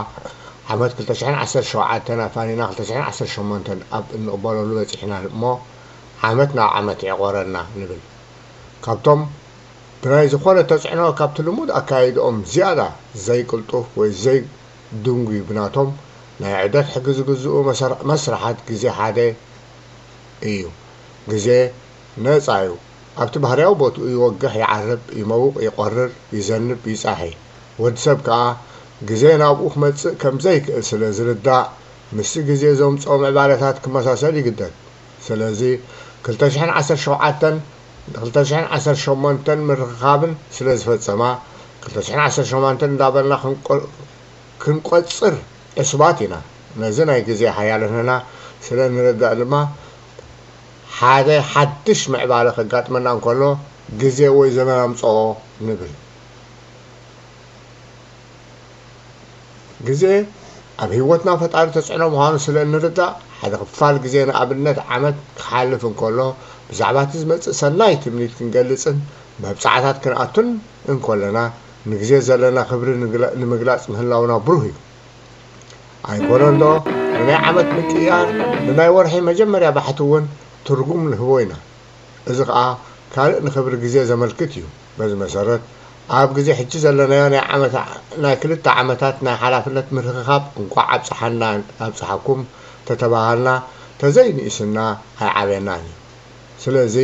ዓመት ክልተ ሽሕን ዓሰርተ ሸውዓተን ኣፋኒና ክልተ ሽሕን ዓሰርተ ሸሞንተን ኣብ እንቕበለሉ በጺሕና እሞ ዓመት ናብ ዓመት የዕቆረና ንብል። ካብቶም ብናይ ዝኾነ ተጽዕኖ ካብቲ ልሙድ ኣካይድኦም ዝያዳ ዘይቅልጡፍ ወይ ዘይድንጉይ ብናቶም ናይ ዑደት ሕጊ ዝግዝኡ መሰር-፣ መስርሓት ግዜ ሓደ እዩ። ግዜ ነጻ እዩ። ኣብቲ ባህርያዊ ቦትኡ ይወግሕ፣ ይዓርብ፣ ይመውቕ፣ ይቖርር፣ ይዘንብ፣ ይጻሒ። ወዲ ሰብ ከኣ ግዜ ናብኡ ክመጽእ ከም ዘይክእል ስለ ዝርዳእ፣ ምስቲ ግዜ ዘምጽኦ ምዕባለታት ክመሳሰል ይግደድ። ስለዚ፣ ክልተ ሽሕን ዓሰርተ ሸውዓተን ን ክልተ ሽሕን ዓሰርተ ሸሞንተን ምርኽኻብን ስለ ዝፈጸማ፣ ክልተ ሽሕን ዓሰርተ ሸሞንተን እንዳበልና ክንቆ-፣ ክንቆጽር ዕሱባት ኢና። ነዚ ናይ ግዜ ሓያልነትና ስለ እንርዳእ ድማ፣ ሓደ ሓድሽ ምዕባለ ከጋጥመና እንከሎ፣ ግዜ ወይ ዘመን ኣምጽኦ ንብል። ግዜ ኣብ ህይወትና ፈጣሪ ተጽዕኖ ምዃኑ ስለ እንርዳእ፣ ሓደ ክፋል ግዜ፣ ንኣብነት ዓመት፣ ክሓልፍ እንከሎ፣ ብዛዕባ እቲ ዝመጽእ ሰናይ ትምኒት ክንገልጽን መብጽዓታት ክንኣቱን እንከለና፣ ንግዜ ዘለና ክብሪ ንግላ-፣ ንምግላጽ ምህላውና ብሩህ እዩ። ኣይኮነንዶ፣ ንናይ ዓመት ምቅያር፣ ንናይ ወርሒ መጀመርያ ባሕቲ እውን ትርጉም ንህቦ ኢና። እዚ ኸኣ ካልእ ንኽብሪ ግዜ ዘመልክት እዩ። በዚ መሰረት፣ ኣብ ግዜ ሕጂ ዘለናዮ ናይ ዓመት-፣ ናይ ክልተ ዓመታት ናይ ሓላፍነት ምርኽኻብ፣ እንቋዕ ኣብጽሓና፣ ኣብጽሓኩም ተተባሃልና፣ ተዘይንኢስና ኣይዓበየናን እዩ። ስለዚ፣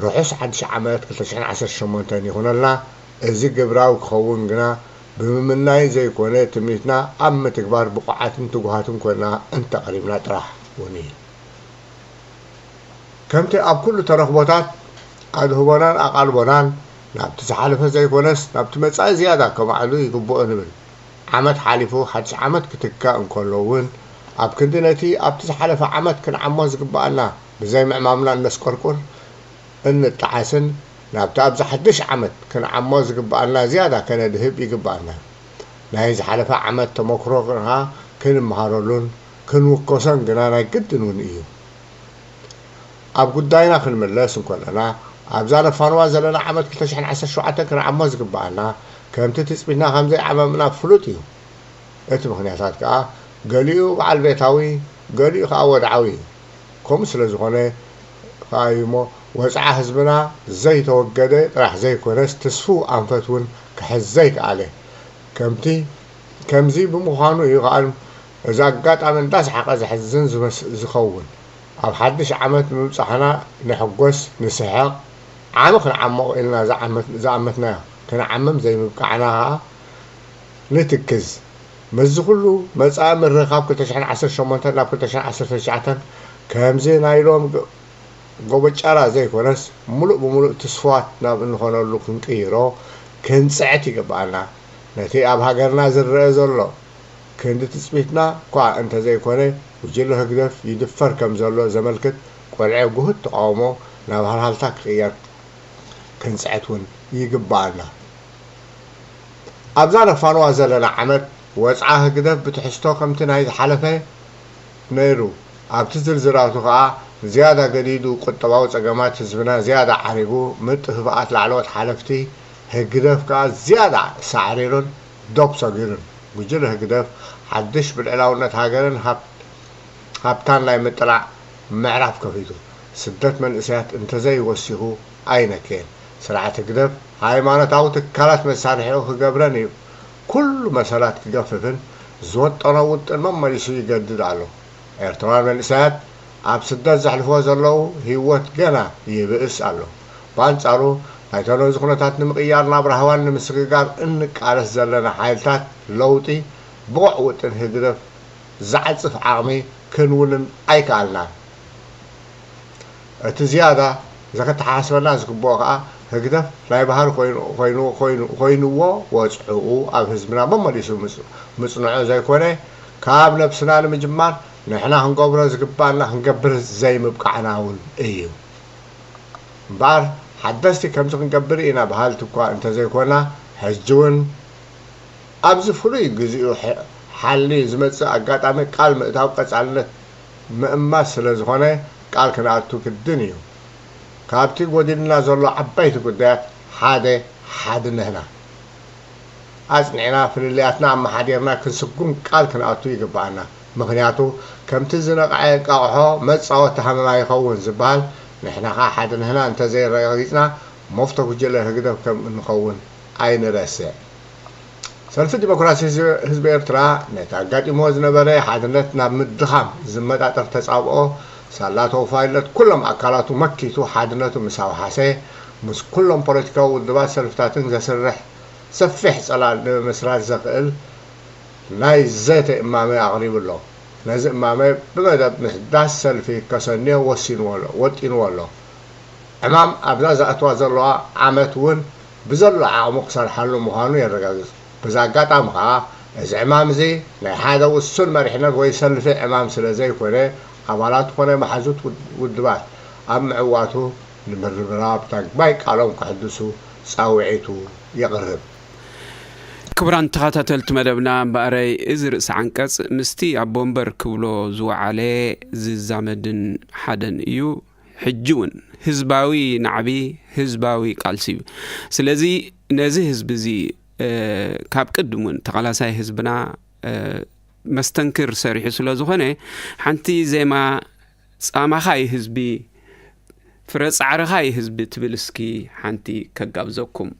ርሑስ ሓድሽ ዓመት ክልተ ሽሕን ዓሰርተ ሸሞንተን ይኹነልና። እዚ ግብራዊ ክኸውን ግና ብምምናይ ዘይኮነ፣ ትምኒትና ኣብ ምትግባር ብቑዓትን ትጉሃትን ኮይና እንተቐሪብና ጥራሕ እውን እዩ። ከምቲ ኣብ ኩሉ ተረኽቦታት ኣድህቦናን ኣቓልቦናን ናብቲ ዝሓለፈ ዘይኮነስ ናብቲ መጻኢ ዝያዳ ከማዕብሉ ይግብኦ ንብል። ዓመት ሓሊፉ ሓድሽ ዓመት ክትካእ እንከሎ እውን ኣብ ክንዲ ነቲ ኣብቲ ዝሓለፈ ዓመት ክንዓሞ ዝግብኣና ብዘይምዕማምና እነስቆርቁር፣ እንጠዓስን ናብቲ ኣብዚ ሓድሽ ዓመት ክንዓሞ ዝግብኣና ዝያዳ ከነድህብ ይግብኣና። ናይ ዝሓለፈ ዓመት ተመክሮ ከኣ ክንመሃረሉን ክንውከሶን ግና ናይ ግድን እውን እዩ። ኣብ ጉዳይና ክንምለስ እንከለና፣ ኣብዛ ነፋንዋ ዘለና ዓመት ክልተ ሽሕን ዓሰርተ ሸውዓተን ክንዓሞ ዝግብኣና፣ ከምቲ ትጽቢትና ከም ዘይዓመምና ፍሉጥ እዩ። እቲ ምኽንያታት ከኣ፣ ገሊኡ በዓል ቤታዊ፣ ገሊኡ ከኣ ወድዓዊ እዩ። ከምኡ ስለ ዝኾነ ከኣ እዩ እሞ፣ ወጽዓ ህዝብና ዘይተወገደ ጥራሕ ዘይኮነስ፣ ትስፉው ኣንፈት እውን ክሕዝ ዘይከኣለ። ከምቲ፣ ከምዚ ብምዃኑ እዩ ከኣ፣ እዚ ኣጋጣሚ እንዳሰሓቐ ዘሕዝን ዝመስ-፣ ዝኸውን። ኣብ ሓድሽ ዓመት ብምብጻሕና ንሕጎስ፣ ንስሕቕ፣ ዓሚ ክንዓሞ ኢልና ዝዓመት-፣ ዝኣመትናዮ ክንዓምም ዘይምብቃዕና ከኣ ንትክዝ። ምስዚ ኩሉ መጻኢ ምርኻብ ክልተ ሽሕን ዓሰርተ ሸሞንተን ናብ ክልተ ሽሕን ዓሰርተ ትሽዓተን ከምዚ ናይ ሎም ግ-፣ ጎበጫራ ዘይኮነስ፣ ምሉእ ብምሉእ ትስፉዋት ናብ እንኾነሉ ክንቅይሮ ክንጽዕት ይግብኣና። ነቲ ኣብ ሃገርና ዝረአ ዘሎ ክንዲ ትጽቢትና እኳ እንተዘይኮነ፣ ጉጅለ ህግደፍ ይድፈር ከም ዘሎ ዘመልክት ቁልዐ ጉሁድ ተቓውሞ ናብ ሃልሃልታ ክቕየር ክንጽዕት እውን ይግብኣና። ኣብዛ ነፋንዋ ዘለና ዓመት፣ ወጽዓ ህግደፍ ብትሕዝቶ ከምቲ ናይ ዝሓለፈ ነይሩ። ኣብቲ ዝርዝራቱ ከኣ ዝያዳ ገዲዱ፣ ቁጠባዊ ጸገማት ህዝብና ዝያዳ ዓሪጉ፣ ምጥፍፋኣት ላዕለዎት ሓለፍቲ ህግደፍ ከኣ ዝያዳ ሳዕሪሩን ዶብ ሰጊሩን። ጉጅለ ህግደፍ ሓድሽ ብልዕላውነት ሃገርን ሃብ-፣ ሃብታን ናይ ምጥላዕ ምዕራፍ ከፊቱ። ስደት መንእሰያት እንተዘይወሲኹ ኣይነክእን። ስርዓት ህግደፍ ሃይማኖታዊ ትካላት መሳርሒኡ ክገብረን እዩ። ኩሉ መሰላት ክገፍፍን ዝወጠኖ ውጥን መመሊሱ ይገድድ ኣሎ። ኤርትራውያን መንእሰያት ኣብ ስደት ዘሕልፍዎ ዘለዉ ህይወት ገና ይብእስ ኣሎ። ብኣንጻሩ፣ ናይቶ ነዚ ኩነታት ንምቕያር ናብ ራህዋን ንምስግጋር እንቃለስ ዘለና ሓይልታት ለውጢ ብቑዕ ውጥን ህግደፍ ዝዓጽፍ ዓቕሚ ክንውንን ኣይከኣልናን። እቲ ዝያዳ ዘከተሓሳስበና ዝግብኦ ከኣ፣ ህግደፍ ናይ ባህሪ ኮይኑ፣ ኮይኑ፣ ኮይኑ፣ ኮይንዎ ወጽዕኡ ኣብ ህዝብና መመሊሱ ምጽ-፣ ምጽንዑ ዘይኮነ፣ ካብ ነብስና ንምጅማር ንሕና ክንገብሮ ዝግባኣና ክንገብር ዘይምብቃዕና እውን እዩ። እምበኣር ሓደስቲ ከምዚ ክንገብር ኢና በሃልቲ እኳ እንተዘይኮና፣ ሕጂ እውን ኣብዚ ፍሉይ ግዚኡ ሐ-፣ ሓልዩ ዝመጽእ ኣጋጣሚ ቃል ምእታው ቀጻልነት ምእማት ስለ ዝኾነ ቃል ክንኣቱ ግድን እዩ። ካብቲ ጎዲልና ዘሎ ዓበይቲ ጉዳያት ሓደ ሓድነትና። ኣጽኒዕና ፍልልያትና ኣመሓዲርና ክንስጉም ቃል ክንኣቱ ይግብኣና። ምኽንያቱ ከምቲ ዝነቕዐ እንቃቕሖ መጻወቲ ሃመማ ይኸውን ዝበሃል፣ ንሕና ኸኣ ሓድነትና እንተዘይረጋጊጽና መፍቶ ጉጅለ ህግደፍ ከም እንኸውን ኣይንረስዕ። ሰልፊ ዲሞክራሲ ህዝቢ ኤርትራ ነቲ ኣጋጢምዎ ዝነበረ ሓድነት ናብ ምድኻም ዝመጣጠር ተጻብኦ ሳላ ተወፋይነት ኩሎም ኣካላቱ መኪቱ ሓድነቱ ምስ ኣውሓሰ፣ ምስ ኩሎም ፖለቲካዊ ውድባት ሰልፍታትን ዘስርሕ ሰፊሕ ጽላል ንምምስራት ዘኽእል ናይ ዘተ እማመ ኣቕሪቡ ኣሎ። ነዚ እማመ ብመደብ ምሕዳስ ሰልፊ ከሰንዮ ወሲንዎ ኣሎ፣ ወጢንዎ ኣሎ። ዕማም ኣብዛ ዝኣትዋ ዘለዋ ዓመት እውን ብዘሎ ዓቕሙ ክሰርሓሉ ምዃኑ የረጋግጽ። በዚ ኣጋጣሚ ከኣ፣ እዚ ዕማም እዚ ናይ ሓደ ውሱን መሪሕነት ወይ ሰልፊ ዕማም ስለ ዘይኮነ፣ ኣባላት ኮነ መሓዙት ውድ-፣ ውድባት ኣብ ምዕዋቱ ንምርብራብ ዳግማይ ቃሎም ከሕድሱ ጻውዒቱ የቕርብ። ክቡራን ተኸታተልቲ መደብና፣ እምበኣረይ እዚ ርእሲ ዓንቀጽ ምስቲ ኣቦ ወንበር ክብሎ ዝወዓለ ዝዛመድን ሓደን እዩ። ሕጂ እውን ህዝባዊ ናዕቢ፣ ህዝባዊ ቃልሲ እዩ። ስለዚ ነዚ ህዝቢ እዚ፣ እ፣ ካብ ቅድም እውን ተቓላሳይ ህዝብና፣ እ፣ መስተንክር ሰሪሑ ስለ ዝኾነ፣ ሓንቲ ዜማ ጻማኻ እዩ ህዝቢ፣ ፍረ ጻዕርኻ እዩ ህዝቢ ትብል እስኪ ሓንቲ ከጋብዘኩም።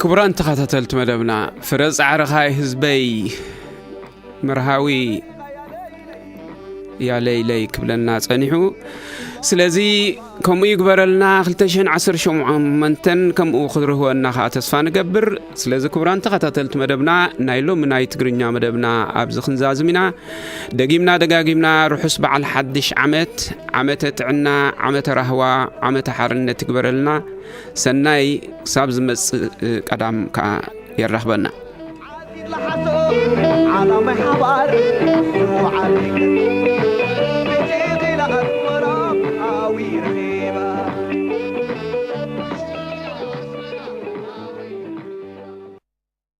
ክቡራን ተኸታተልቲ መደብና፣ ፍረ ጻዕርኻ ህዝበይ መርሃዊ ያለይለይ ክብለና ጸኒሑ። ስለዚ ከምኡ ይግበረልና። ክልተ ሽሕን ዓሰርተ ሸሞንተን ከምኡ ክርህወና ከኣ ተስፋ ንገብር። ስለዚ ክቡራን ተኸታተልቲ መደብና፣ ናይ ሎሚ ናይ ትግርኛ መደብና ኣብዚ ክንዛዝም ኢና። ደጊምና ደጋጊምና ርሑስ በዓል ሓድሽ ዓመት፣ ዓመተ ጥዕና፣ ዓመተ ራህዋ፣ ዓመተ ሓርነት ይግበረልና። ሰናይ ክሳብ ዝመጽእ ቀዳም ከኣ የራኽበና። ዓላማይ ሓባር